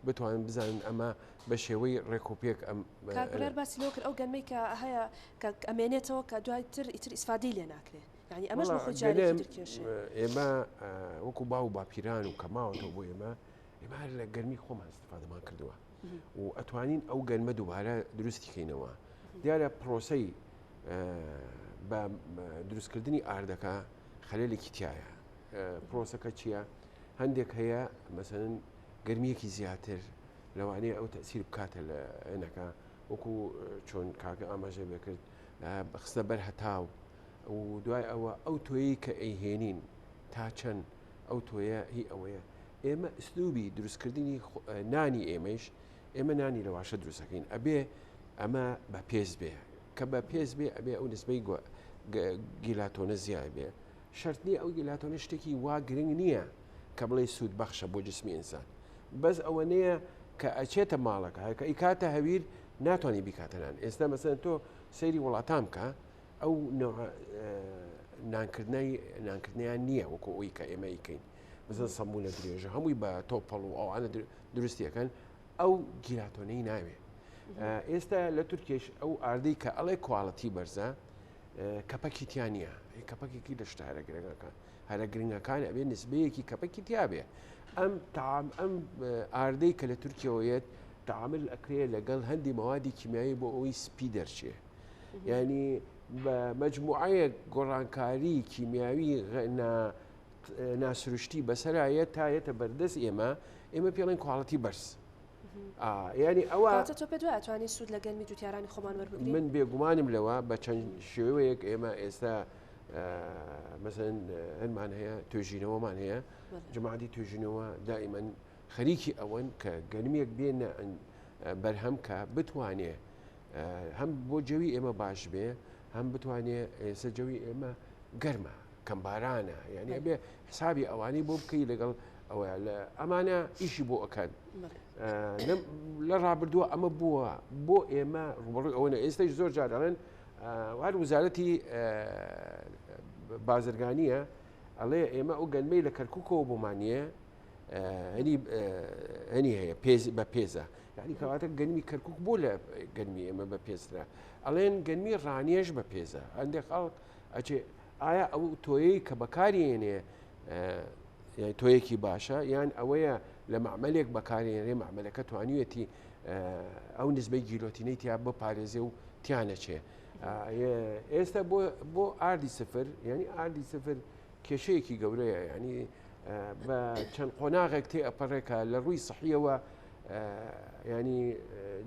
بتوانن بزانن ئەمە بە شێوەی ڕێکوپێک ئەم کاک بڕیار باسی لەوە کرد ئەو گەنمەی کە هەیە کە ئەمێنێتەوە کە دوای تر ئیتر ئیسفادەی لێ ناکرێ یعنی ئەمەش بۆ خۆی جارێکی تر کێشەیە. ئێمە وەکو باو و باپیران و کە ماوەتەوە بۆ ئێمە ئێمە هەر لە گەرمی خۆمان استفادەمان کردووە و ئەتوانین ئەو گەنمە دووبارە دروستی کەینەوە دیارە پرۆسەی بە دروستکردنی ئاردەکە خەلێلێکی تایە پرۆسەکە چییە؟ هەندێک هەیە مەسەن گەرمیەکی زیاتر لەوانەیە ئەو تەسیر بکاتە لە ئەنەکە وەکو چۆن کاکە ئاماژە بێکرد خستە بەر هەتاو و دوای ئەوە ئەو تۆیی کە ئەیهێنین تا چەند ئەو تۆیە هی ئەوەیە ئێمە ئسلوبی دروستکردنی نانی ئێمەش ئێمە نانی لە واشە دروستەکەین ئەبێ ئەمە بە پێز بێ کە بە پێز بێ ئەبێ ئەو نسبەی گیلاتۆنە زیای بێ شەرت نییە ئەو گیلاتۆنە شتێکی وا گرنگ نییە کە بڵێ سوود بەخشە بۆ جسمی ئینسان بەس ئەوە نییە کە ئەچێتە ماڵەکە کە ئیکاتە هەویر ناتوانانی بیکاتە نان ئێستا مەسەن تۆ سەیری وڵاتان بکە ئەو نانکردنی نانکردنیان نییە وەکو ئەوی کە ئێمە ئیکەین مەسەن سەمونە درێژە هەمووی بە تۆپەڵ و ئەوانە دروستیەکەن ئەو گیلاتۆنەی ناوێ. ئێستا لە تورکیش ئەو ئاردەی کە ئەڵێ quality بەرزە کەپەکی تیا نییە کەپەکێکی لە شتە هەرە گرنگەکان هەرە گرنگەکان ئەبێ نسبەیەکی کەپەکی تیا بێ ئەم تام ئەم ئاردەی کە لە تورکیەوە یەت تعامل ئەکرێ لەگەڵ هەندی مەوادی کیمیایی بۆ ئەوەی سپی دەرچێ ینی بە مجموعەیەک گۆڕانکاری کیمیاوی ناسروشتی بەسەرایە تا یەتە بەردەست ئێمە ئێمە پێڵێن quality بەرز یانی ئەوە کەواتە تۆ پێت وایە توانی سوود لە گەنمی جوتیارانی خۆمان وەربگرین؟ من بێگومانم لەوە بە چەند شێوەیەک ئێمە ئێستا مەسەن هەنمان هەیە توێژینەوەمان هەیە جەماعەتی توێژینەوە دائیمەن خەریکی ئەوەن کە گەنمێک بێنە بەرهەم کە بتوانێ هەم بۆ جەوی ئێمە باش بێ هەم بتوانێ ئێستا جەوی ئێمە گەرمە کەمبارانە یعنی ئەبێ حسابی ئەوانەی بۆ بکەی لەگەڵ ئەوە لە ئەمانە ئیشی بۆ ئەکەن لە ڕابردووە ئەمە بووە بۆ ئێمە ڕوبەڕووی ئەوە ئێستش زۆر جار دەڵێن هەر وزارەتی بازرگانیە ئەڵێ ئێمە ئەو گەنمەی لە کەرککەوە بۆمانە هەنی هەنی هەیە پێز بە پێزە یعنی کەواتە گەنمی کەرکک بۆ لە گەنمی ئێمە بە پێسترا ئەڵێن گەنمی ڕانیەش بە پێزە هەندێک خەڵک ئەچێ ئایا ئەو تۆیەی کە بەکارێنێ تۆیەکی باشە یان ئەوەیە لە مەعمەلێک بەکارێنرێ مەعمەلەکە توانیوێتی ئەو نزبەی گیلۆتینەی تیا بپارێزێ و تیانەچێ ئێستا بۆ ئاردی سفر یعنی ئاردی سفر کێشەیەکی گەورەیە ینی بە چەند قۆناغێک تێ ئەپەڕێکە لە ڕووی سەحیەوە ینی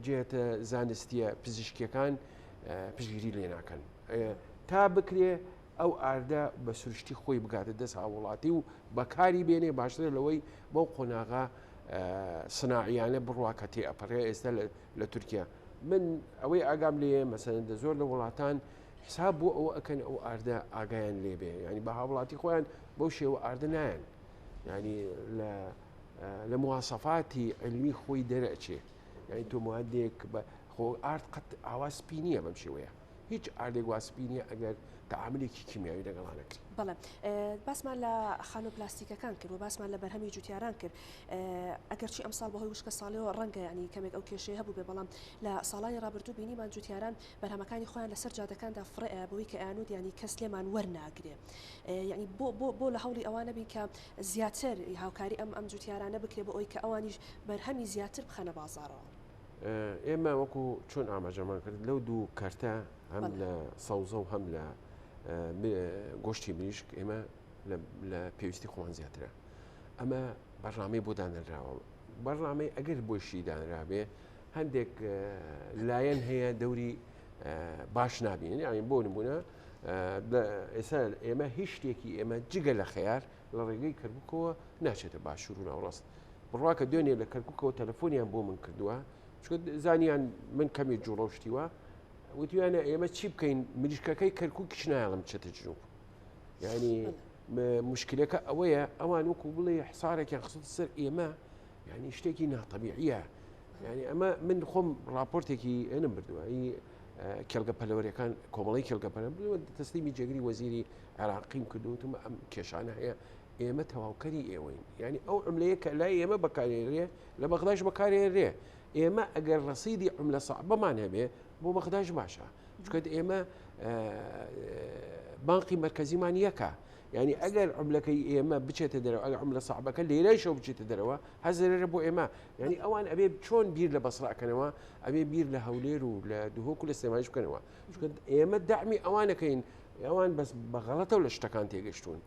جێتە زانستیە پزیشکیەکان پشگیری لێ ناکەن تا بکرێ ئەو ئاردە بە سروشتی خۆی بگاتە دەست هاووڵاتی و بەکاری بێنێ باشترە لەوەی بەو قۆناغە سناعیانە بڕوا کە تێ ئەپەڕێ ئێستا لە تورکیا من ئەوەی ئاگام لێ مەسەن دە زۆر لە وڵاتان حساب بۆ ئەوە ئەکەن ئەو ئاردە ئاگایان لێبێ ینی بە هاوڵاتی خۆیان بەو شێوە ئاردە نایەن ینی لە لە موواسەفاتی علمی خۆی دەرەچێ یعنی تۆ موادێک بە خۆ ئارد قەت ئاوا سپی نییە بەم شێوەیە هیچ ئاردێک وا سپی نییە ئەگەر تەعاملێکی کیمیاوی لەگەڵا نەکرێت. بەڵێ باسمان لە خانوو پلاستیکەکان کرد و باسمان لە بەرهەمی جوتیاران کرد ئەگەرچی ئەمساڵ بەهۆی وشکە ساڵیەوە ڕەنگە ینی کەمێک ئەو کێشەیە هەبوو بێ بەڵام لە ساڵانی ڕابردوو بینیمان جوتیاران بەرهەمەکانی خۆیان لەسەر جادەکاندا فڕێ ئەیا بەوەی کە ئەیانوت ینی کەس لێمان وەرناگرێ یعنی بۆ بۆ بۆ لە هەوڵی ئەوانە بین کە زیاتر هاوکاری ئەم ئەم جوتیارانە بکرێ بۆ ئەوەی کە ئەوانیش بەرهەمی زیاتر بخەنە بازاڕەوە. ئێمە وەکو چۆن ئاماژەمان کرد لەو دوو کەرتە هەم لە سەوزە و هەم لە گۆشتی مریشک ئێمە لە پێویستی خۆمان زیاترە ئەمە بەرنامەی بۆ دانراوە بەرنامەی ئەگەر بۆشی دانرابێ هەندێک لایەن هەیە دەوری باش نبینن یاین بۆ نمونە ئێستا ئێمە هیچ شتێکی ئێمە جگە لە خەیار لە ڕێگەی کەرکوکەوە ناچێتە باشوور و ناوەڕاست بڕوا کە دوێنێ لە کەرکوکەوە تەلەفۆنیان بۆ من کردووە چونکە زانیان من کەمی جوڵە و شتیوە وتویانە ئێمە چی بکەین مریشکەکەی کەرکوکیش نایەڵم بچێتە جنوب یعنی مشکلەکە ئەوەیە ئەوان وەکو بڵێ حسارێکیان خستە سەر ئێمە یعنی شتێکی ناتەبیعیە یعنی ئەمە من خۆم راپۆرتێکی ئێنم بردووە کێڵگە پەلەوەرەکان کۆمەڵی کێڵگە پەلە تەسلیمی جێگری وەزیری عێراقیم کردوتم ئەم کێشانە هەیە ئێمە تەواوکەری ئێوەین یعنی ئەو عملەیە کە لای ئێمە بەکارێنرێ لە بەغداش بەکارێنرێ ئێمە ئەگەر ڕەسیدی عملە سەعبەمان هەبێ بۆ بەغداش باشە چونکە ئێمە بانقی مەرکەزیمان یەکە یعنی ئەگەر عملەکەی ئێمە بچێتە دەرەوە ئەگەر عملە سەعبەکە لێرەشەوە بچێتە دەرەوە هەزرە بۆ ئێمە یعنی ئەوان ئەبێ چۆن بیر لە بەسڕاکەنەوە ئەبێ بیر لە هەولێر و لە دهۆک و لە سلێمانیش بکەنەوە چونکە ئێمە دەعمی ئەوانەکەین ئەوان بەس بە غەڵەتەوە لە شتەکان تێگەشتون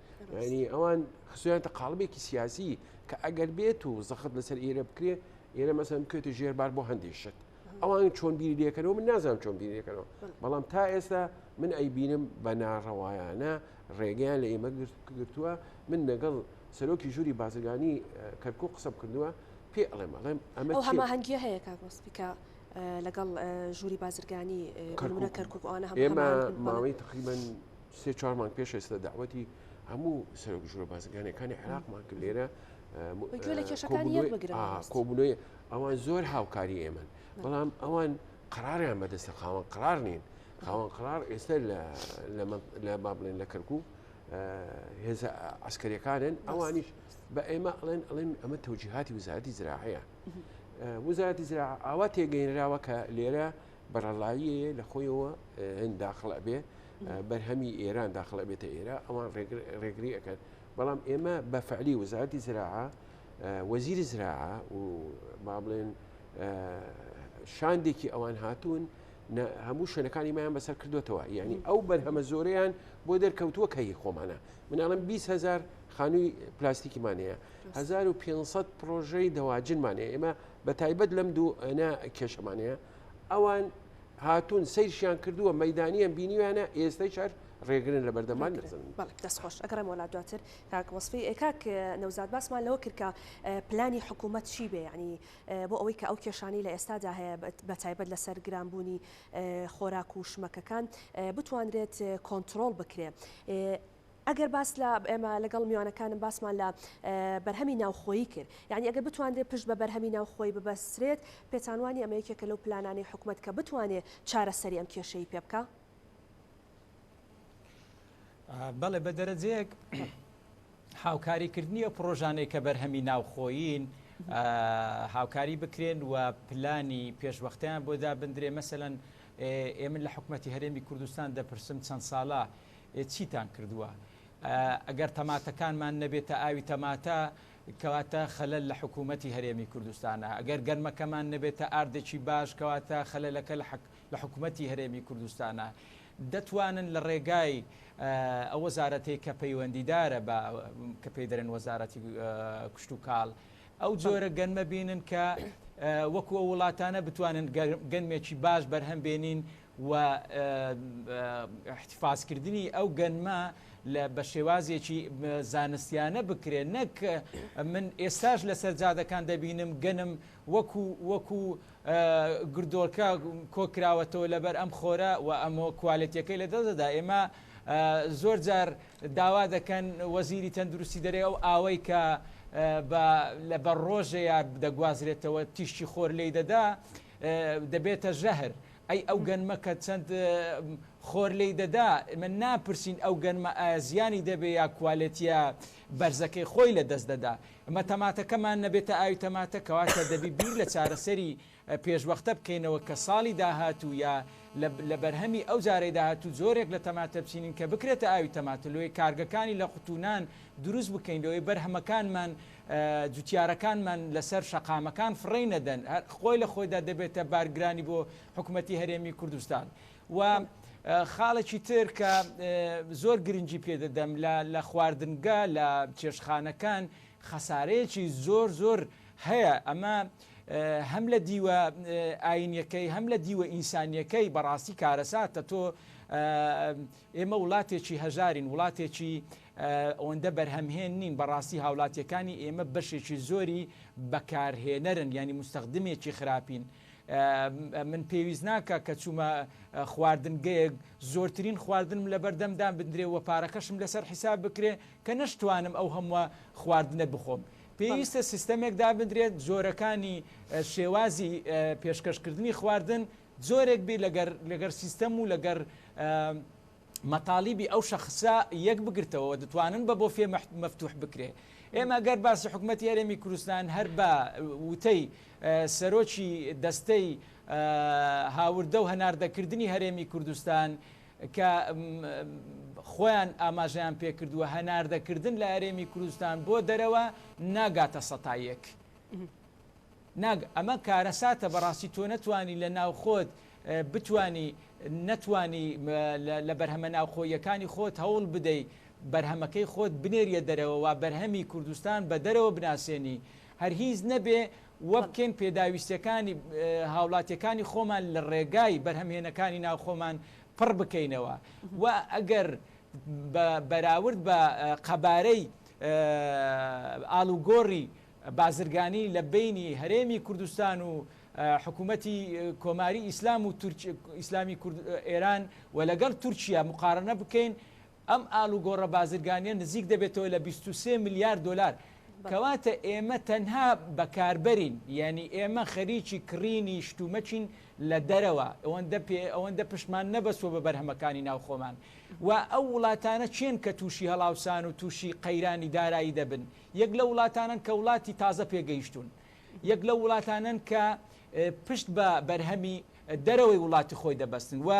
ینی ئەوان خسویانتە قاڵبێکی سیاسی کە ئەگەر بێت و زەخت لەسەر ئێرە بکرێ ئێرە مەسەن بکەێتە ژێربار بۆ هەندێک شت ئەوان چۆن بیری لێکەنەوە من نازانم چۆن بیری لێکەنەوە بەڵام تا ئێستا من ئەیبینم بە ناڕەوایانە ڕێگەیان لە ئێمە گرتووە من لەگەڵ سەرۆکی ژووری بازرگانی کەرکک قسەم کردووە پێ ئەڵێم ئەڵێم ئەمە هەماهەنگیە هەیە کاک وەسفی کە لەگەڵ ژووری بازرگانی کەرکک کەرکک ئەوانە هەم ئێمە ماوەی تقریبا سێ چوار مانگ پێش ئێستا دەعوەتی هەموو سەرۆک ژوورە بازرگانیەکانی عێراقمان کرد لێرە گوێ لە کێشەکانی یەک بگرن کۆبوونەوەی ئەوان زۆر هاوکاری ئێمەن بەڵام ئەوان قراریان بەدەستە خاوەن قرار نین خاوەن قرار ئێستا لە با بڵێن لە کەرکک هێزە عسکەریەکانن ئەوانیش بە ئێمە ئەڵێن ئەڵێن ئەمە تەوجیهاتی وزارەتی زراعەیە. وزارەتی زراعە ئاوا تێگەینراوە کە لێرە بەرەڵاییە لە خۆیەوە هەند داخڵ ئەبێ بەرهەمی ئێران داخڵ ئەبێتە ئێرە ئەوان ڕێگری ئەکەن بەڵام ئێمە بە فعلی وزارەتی زراعە وەزیری زراعە و با بڵێن شاندێکی ئەوان هاتوون هەموو شوێنەکانی مایان بەسەر کردوێتەوە یعنی ئەو بەرهەمە زۆریان بۆ دەرکەوتووە کە هی خۆمانە مناڵم 20هزار خانووی پلاستیکیمان هەیە 1500 پرۆژەی دەواجنمان هەیە ئێمە بە تایبەت لەم دوو ئەە کێشەمان هەیە ئەوان هاتوون سەیرشیان کردووە مەدانیان بینیویانە ئێستای شار ڕێگرن لە بەردەمان نەزانن. بەڵێ دەست خۆش ئەگەڕێمەوە لات دواتر کاک وەسفی کاک نەوزاد باسمان لەوە کرد کە پلانی حکوومەت چی بێ یعنی بۆ ئەوەی کە ئەو کێشانەی لە ئێستادا هەیە بە تایبەت لەسەر گرانبوونی خۆراک و شمەکەکان بتوانرێت کۆنترۆڵ بکرێ. ئەگەر باس لە ئێمە لەگەڵ میوانەکانم باسمان لە بەرهەمی ناوخۆیی کرد یعنی ئەگەر بتوانرێت پشت بە بەرهەمی ناوخۆی ببەسترێت پێتان وانی ئەمە یەکێکە لەو پلانانەی حکومەت کە بتوانێت چارەسەری ئەم کێشەی پێ بکا؟ بەڵێ بە دەرەجەیەک هاوکاریکردنی ئەو پڕۆژانەی کە بەرهەمی ناوخۆیین هاوکاری بکرێن و پلانی پێشوەختیان بۆ دابندرێ مەسەەن ئێمە لە حکوومەتتی هەرێمی کوردستان دەپرسم چەند ساڵە چیتان کردووە ئەگەر تەماتەکانمان نەبێتە ئاوی تەماتە کەواتە خەلەل لە حکوومەتتی هەرێمی کوردستانە ئەگەر گەرمەکەمان نەبێتە ئاردێکی باش کەواتە خەلەلەکە لە لە حکوومەتتی هەرێمی کوردستانە دەتوانن لە ڕێگای ئەو وەزارەتەی کە پەیوەندیدارە بە کە پێی دەرێن وەزارەتی کشتوکاڵ ئەو جۆرە گەنمە بینن کە وەکو ئەو وڵاتانە بتوانن گەنمێکی باش بەرهەم بێنین و احتفازکردنی ئەو گەنمە لە بە شێوازێکی زانستیانە بکرێت نەک من ئێستاش لەسەر جادەکان دەبینم گەنم وەکو وەکو گردۆڵکە کۆکراوەتەوە لەبەر ئەم خۆرە و ئەمە کوالێتیەکەی لە دەست دەدا ئێمە زۆر جار داوا دەکەن وەزیری تەندروستی دەرێ ئەو ئاوەی کە لە بە ڕۆژەیە دەگوازرێتەوە تیشکی خۆر لی دەدا دەبێتە ژەهر ئەی ئەو گەنمە کە چەند خۆر لی دەدا من ناپرسین ئەو گەنمە ئایا زیانی دەبێ یا کوالێتیە بەرزەکەی خۆی لە دەست دەدا ئەمە تەماتەکەمان نەبێتە ئاوی تەماتە کەواتە دەبی بیر لە چارەسەری پێشوەختە بکەینەوە کە ساڵی داهاتوو یا لە بەرهەمی ئەو جارەی داهاتوو جۆرێک لە تەماتە بچینین کە بکرێتە ئاوی تەماتە لۆیە کارگەکانی لە قوتونان دروست بکەین لۆیە بەرهەمەکانمان جوتیارەکانمان لەسەر شەقامەکان فڕێی نەدەن هەر خۆی لە خۆیدا دەبێتە بارگرانی بۆ حکومەتی هەرێمی کوردستان و خاڵێکی تر کە زۆر گرنگی پێ دەدەم لە خواردنگە لە چێشتخانەکان خەسارەیەکی زۆر زۆر هەیە ئەمە هەم لە دیوە ئاینیەکەی هەم لە دیوە ئینسانیەکەی بەڕاستی کارەساتە تۆ ئێمە وڵاتێکی هەژارین وڵاتێکی ئەوەندە بەرهەمهێن نین بەڕاستی هاوڵاتیەکانی ئێمە بەشێکی زۆری بەکارهێنەرن ینی مستەخدمێکی خراپین من پێویست ناکا کە چوومە خواردنگەیەک زۆرترین خواردنم لەبەردەم دابندرێ و پارەکەشم لەسەر حیساب بکرێ کە نەشتوانم ئەو هەمووە خواردنە بخۆم. پێویستە سیستەمێک دابندرێت جۆرەکانی شێوازی پێشکەشکردنی خواردن جۆرێک بێ لەگەر لەگەر سیستەم و لەگەر مەتالیبی ئەو شەخسە یەک بگرتەوە دەتوانن بە بۆفێ مەفتوح بکرێ. ئێمە گەر باسی حکومەتی هەرێمی کوردستان هەر بە وتەی سەرۆکی دەستەی هاوردە و هەناردەکردنی هەرێمی کوردستان کە خۆیان ئاماژەیان پێکردووە هەناردەکردن لە هەرێمی کوردستان بۆ دەرەوە ناگاتە سەتا یەک. ناگ ئەمە کارەساتە بەڕاستی تۆ نەتوانی لە ناوخۆت بتوانی نەتوانی لە بەرهەمە ناوخۆییەکانی خۆت هەوڵ بدەی بەرهەمەکەی خۆت بنێریە دەرەوە وا بەرهەمی کوردستان بە دەرەوە بناسێنی هەر هیچ نەبێ وەبکەین پێداویستیەکانی هاوڵاتیەکانی خۆمان لە ڕێگای بەرهەمهێنەکانی ناوخۆمان پڕ بکەینەوە و ئەگەر بە بەراورد بە قەبارەی ئاڵوگۆڕی بازرگانی لە بەینی هەرێمی کوردستان و حکوومەتی کۆماری ئیسلام و ئیسلامی ئێران و لەگەڵ تورکیا مقارنە بکەین ئەم ئالوگۆڕە بازرگانیە نزیک دەبێتەوە لە 23 ملیار دلار کەواتە ئێمە تەنها بەکاربەرین یعنی ئێمە خەریکی کڕینی شتومەکین لە دەرەوە ئەوەندە پێ ئەوەندە پشتمان نەبەستوە بە بەرهەمەکانی ناوخۆمان و ئەو وڵاتانە چێن کە تووشی هەڵاوسان و تووشی قەیرانی دارایی دەبن یەک لە وڵاتانەن کە وڵاتی تازە پێگەیشتوون. یەک لەو وڵاتانەن کە پشت بە بەرهەمی دەرەوەی وڵاتی خۆی دەبەستن و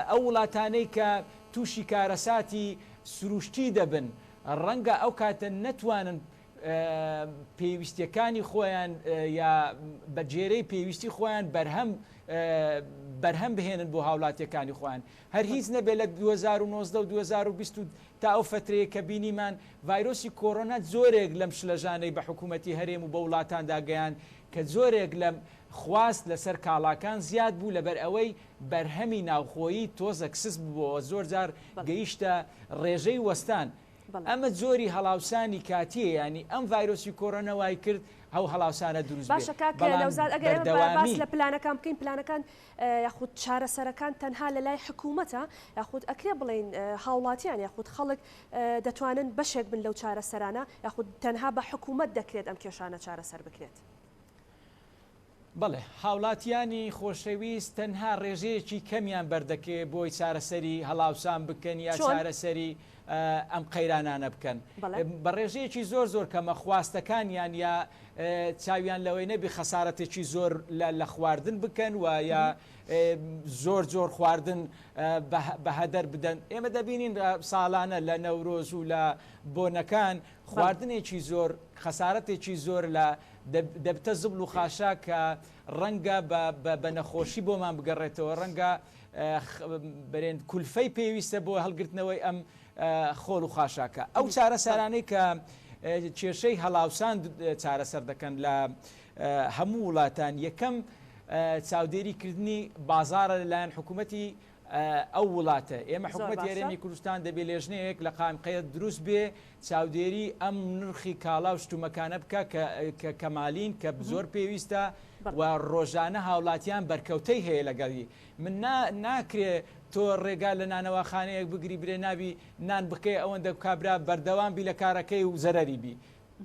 ئەو وڵاتانەی کە تووشی کارەساتی سروشتی دەبن ڕەنگە ئەو کاتە نەتوانن پێویستیەکانی خۆیان یا بە گێرەی پێویستی خۆیان بەرهەم بەرهەم بهێنن بۆ هاوڵاتیەکانی خۆیان هەر هیچ نەبێت لە 2019 و 2020 و تا ئەو فەترەیە کە بینیمان ڤایرۆسی کۆرۆنا جۆرێک لەم شلەژانەی بە حکوومەتی هەرێم و بە وڵاتاندا گەیاند کە جۆرێک لە خواست لەسەر کاڵاکان زیاد بوو لەبەر ئەوەی بەرهەمی ناوخۆیی تۆزەک سست ببۆوە زۆر جار گەیشتە ڕێژەی وەستان ئەمە جۆری هەڵاوسانی کاتیە یانی ئەم ڤایرۆسی کۆرۆنا وای کرد ئەو هەڵاوسانە دروست بێ باشە کاک بەڵام نەوزاد ئەگەر ئێمە باس بەردەوامی. لە پلانەکان بکەین پلانەکان یاخود چارەسەرەکان تەنها لە لای حکوومەتە یاخود ئەکرێ بڵێین هاوڵاتیان یاخود خەڵک دەتوانن بەشێک بن لەو چارەسەرانە یاخود تەنها بە حکوومەت دەکرێت ئەم کێشانە چارەسەر بکرێت؟ بەڵێ هاوڵاتیانی خۆشەویست تەنها ڕێژەیەکی کەمیان بەردەکەوێ بۆی چارەسەری هەڵاوسان بکەن یا چارەسەری ئەم قەیرانانە بکەن بە ڕێژەیەکی زۆر زۆر کەمە خواستەکانیان یا چاویان لەوەی نەبی خەسارەتێکی زۆر لە خواردن بکەن و یا زۆر زۆر خواردن بە هەدەر بدەن ئێمە دەبینین ساڵانە لە نەورۆز و لە بۆنەکان خواردنێکی زۆر خەسارەتێکی زۆر لە دەبتە زبڵ و خاشاک کە ڕەنگە بە نەخۆشی بۆمان بگەڕێتەوە، ڕەنگە برێن کولفەی پێویستە بۆ هەڵگرتنەوەی ئەم خۆڵ و خاشاکە. ئەو چارەسەرانەی کە کێشەی هەڵاوسان چارەسەر دەکەن لە هەموو وڵاتان، یەکەم چاودێری کردنی بازاڕە لەلایەن حکوومەتی ئەو وڵاتە. ئێمە حکومەتی هەرێمی کوردستان دەبێ لێژنەیەک لە قایمقەیەت دروست بێ چاودێری ئەم نرخی کاڵا و شتومەکانە بکا کە کەمالین کە زۆر پێویستە و ڕۆژانە هاوڵاتیان بەرکەوتەی هەیە لەگەڵی. من ناکرێ تۆ ڕێگا لە نانەواخانەیەک بگری برێ نابی نان بکەی ئەوەندە کابرا بەردەوام بی لە کارەکەی و زەرەری بی.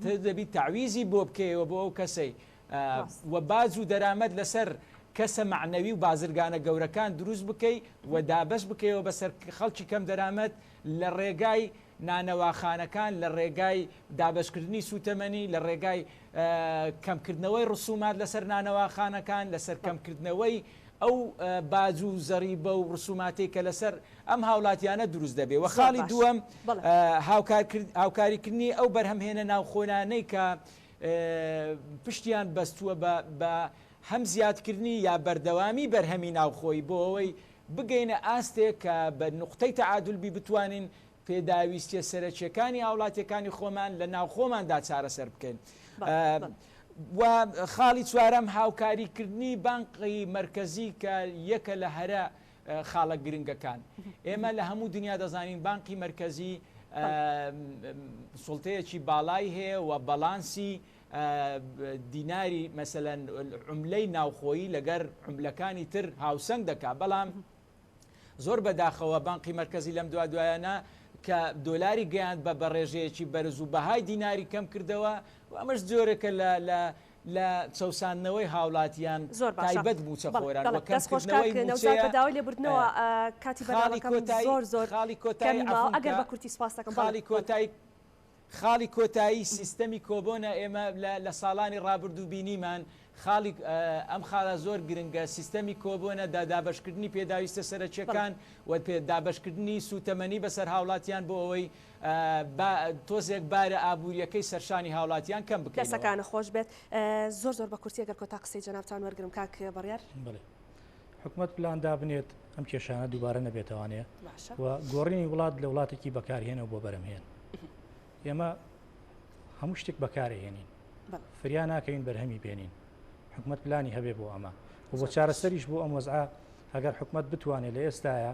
تۆ دەبی تەعویزی بۆ بکەیەوە بۆ ئەو کەسەی و باج و دەرامەت لەسەر کەسە مەعنەوی و بازرگانە گەورەکان دروست بکەی و دابەش بکەیەوە بەسەر خەڵکی کەم دەرامەت لە ڕێگای نانەواخانەکان لە ڕێگای دابەشکردنی سوتەمەنی لە ڕێگای کەمکردنەوەی ڕسومات لەسەر نانەواخانەکان لەسەر کەمکردنەوەی ئەو باج و زەریبە و ڕسوماتەی کە لەسەر ئەم هاوڵاتیانە دروست دەبێ و خاڵی دووەم هاوکاریکردنی ئەو بەرهەمهێنە ناوخۆنانەی کە پشتیان بەستووە بە هەم زیادکردنی یا بەردەوامی بەرهەمی ناوخۆیی بۆ ئەوەی بگەینە ئاستێک کە بە نوقتەی تەعادول بی بتوانین پێداویستیە سەرەکیەکانی هاوڵاتیەکانی خۆمان لە ناوخۆماندا چارەسەر بکەین. و خاڵی چوارەم هاوکاریکردنی بانقی مەرکەزی کە یەکە لە هەرە خاڵە گرنگەکان. ئێمە لە هەموو دنیا دەزانین بانقی مەرکەزی سوڵتەیەکی باڵای هەیە و بەڵانسی دیناری مەسەلەن عوملەی ناوخۆیی لەگەر عوملەکانی تر هاوسەنگ دەکا بەڵام زۆر بەداخەوە بانقی مەرکەزی لەم دوا دوایانە کە دۆلاری گەیاند بە بەڕێژەیەکی بەرز و بەهای دیناری کەم کردەوە و ئەمەش جۆرێکە لە لە لە چەوساندنەوەی هاوڵاتیان زۆر باشە تایبەت بەڵێ مووچەخۆران بەڵێ و دەست خۆش کەمکردنەوەی کاک نەوزاد مووچەیە بە داوای لێبوردنەوە کاتی خاڵی بەرنامەکەم کۆتایی زۆر زۆر خاڵی کۆتایی کەمی ماوە عەفوم ئەگەر کە بە کورتی سوپاس دەکەم بەڵێ خاڵی بەڵێ کۆتایی خاڵی کۆتایی سیستەمی کۆبۆنە ئێمە لە لە ساڵانی ڕابردوو بینیمان خاڵی ئەم خاڵە زۆر گرنگە سیستەمی کۆبۆنە دا دابەشکردنی پێداویستە سەرەکیەکان و دابەشکردنی سوتەمەنی بەسەر هاوڵاتیان بۆ ئەوەی با تۆزێک بارە ئابووریەکەی سەرشانی هاوڵاتیان کەم بکەینەوە. دەسەکانت خۆش بێت زۆر زۆر بە کورتی ئەگەر کۆتا قسەی جەنابتان وەرگرم کاک بڕیار. بەڵێ حکومەت پلان دابنێت ئەم کێشانە دووبارە نەبێتەوانێ باشە. و گۆڕینی وڵات لە وڵاتێکی بەکارهێنەوە بۆ بەرەمهێن ئێمە هەموو شتێک بەکارهێنین فریا ناکەوین بەرهەمی بێنین حکومەت پلانی هەبێ بۆ ئەمە و بۆ چارەسەریش بۆ ئەم وەزعە ئەگەر حکومەت بتوانێت لە ئێستاە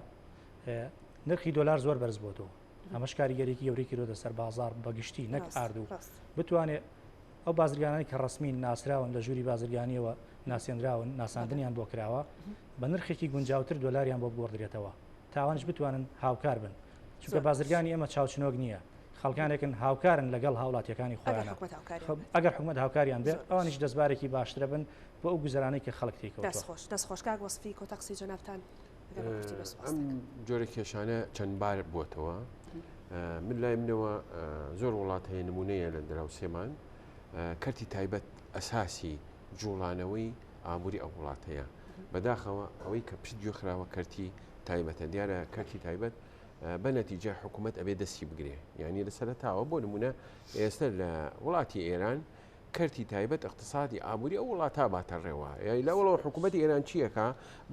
نرخی دۆلار زۆر بەرز بۆتەوە ئەمەش کاریگەرێکی گەورەی کردۆتە سەر بازاڕ بە گشتی نەک ئارد و بتوانێت ئەو بازرگانانی کە ڕسمین ناسراون لە ژووری بازرگانیەوە ناسێنراون ناساندنیان بۆ کراوە بە نرخێکی گونجاوتر دۆلاریان بۆ بگۆڕدرێتەوە تاوانش بتوانن هاوکار بن چونکە بازرگانی ئێمە چاوچنۆک نییە خەڵکانێکن هاوکارن لەگەڵ هاوڵاتیەکانی خۆیان ئەگەر حکومت هاوکاریان بێت ئەوانیش دەستبارێکی باشترە بن بۆ ئەو گوزەرانەی کە خەڵک تێکەوتووە. دەست خۆش دەست خۆش کاک وەسفی کۆتا قسەی جەنابتان. ئەم جۆرە کێشانە چەند بار بووەتەوە من لای منەوە زۆر وڵات هەیە نمونەیە لە دراوسێمان کەرتی تایبەت. ئەساسی جوڵانەوەی ئابووری ئەو وڵاتەیە. بەداخەوە ئەوەی کە پشت گوێ خراوە کەرتی تایبەتە. دیارە کەرتی تایبەت بە نەتیجە حکوومەت ئەبێ دەستی بگرێ. یانی لە سەرەتاوە بۆ نمونە ئێستا لە وڵاتی ئێران کەرتی تایبەت اقتصادی ئابووری ئەو وڵاتە باتە ڕێوە. یانی لە وڵەوە حکوومەتی ئێران چیەکە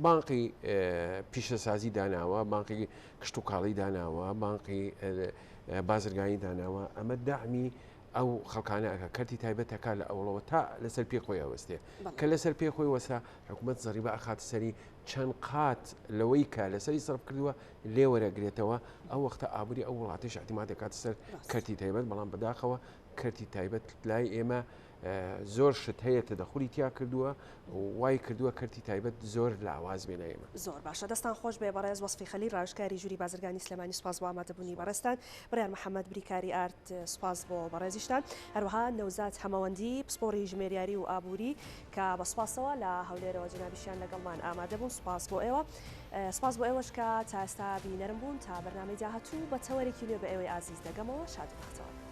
بانقی پیشەسازی داناوە، بانقی کشتوکاڵی داناوە، بانقی بازرگانی داناوە، ئەمە دەعمی ئەو خەڵکانە ئەکا کەرتی تایبەت ئەکا لە ئەوڵەوە تا لەسەر پێی خۆی ئەوەستێ کە لەسەر پێی خۆی وەستا حکوومەت زەریبە ئەخاتە سەری چەند قات لەوەی کە لەسەری سەرف کردووە لێ وەرەگرێتەوە ئەو وەختە ئابووری ئەو وڵاتیش اعتماد دەکاتە سەر کەرتی تایبەت بەڵام بەداخەوە کەرتی تایبەت لای ئێمە زۆر شت هەیە تەدەخولی تیا کردووە وای کردووە کەرتی تایبەت زۆر لاواز بێ لای ئێمە. زۆر باشە دەستان خۆش بێ بەڕێز وەسفی خەلیل ڕاوێژکاری ژووری بازرگانی سلێمانی سوپاس بۆ ئامادەبوونی بەڕێزتان بڕیار محەمەد بریکاری ئارد سوپاس بۆ بەڕێزیشتان هەروەها نەوزاد هەمەوەندی پسپۆڕی ژمێریاری و ئابووری کە بە سوپاسەوە لە هەولێرەوە جەنابیشیان لەگەڵمان ئامادە بوون سوپاس بۆ ئێوە سوپاس بۆ ئێوەش کە تا ئێستا بینەرم بوون تا بەرنامەی داهاتوو بە تەوەرێکی نوێ بە ئێوەی ئازیز دەگەمەوە شاد و بەختەوەر بن.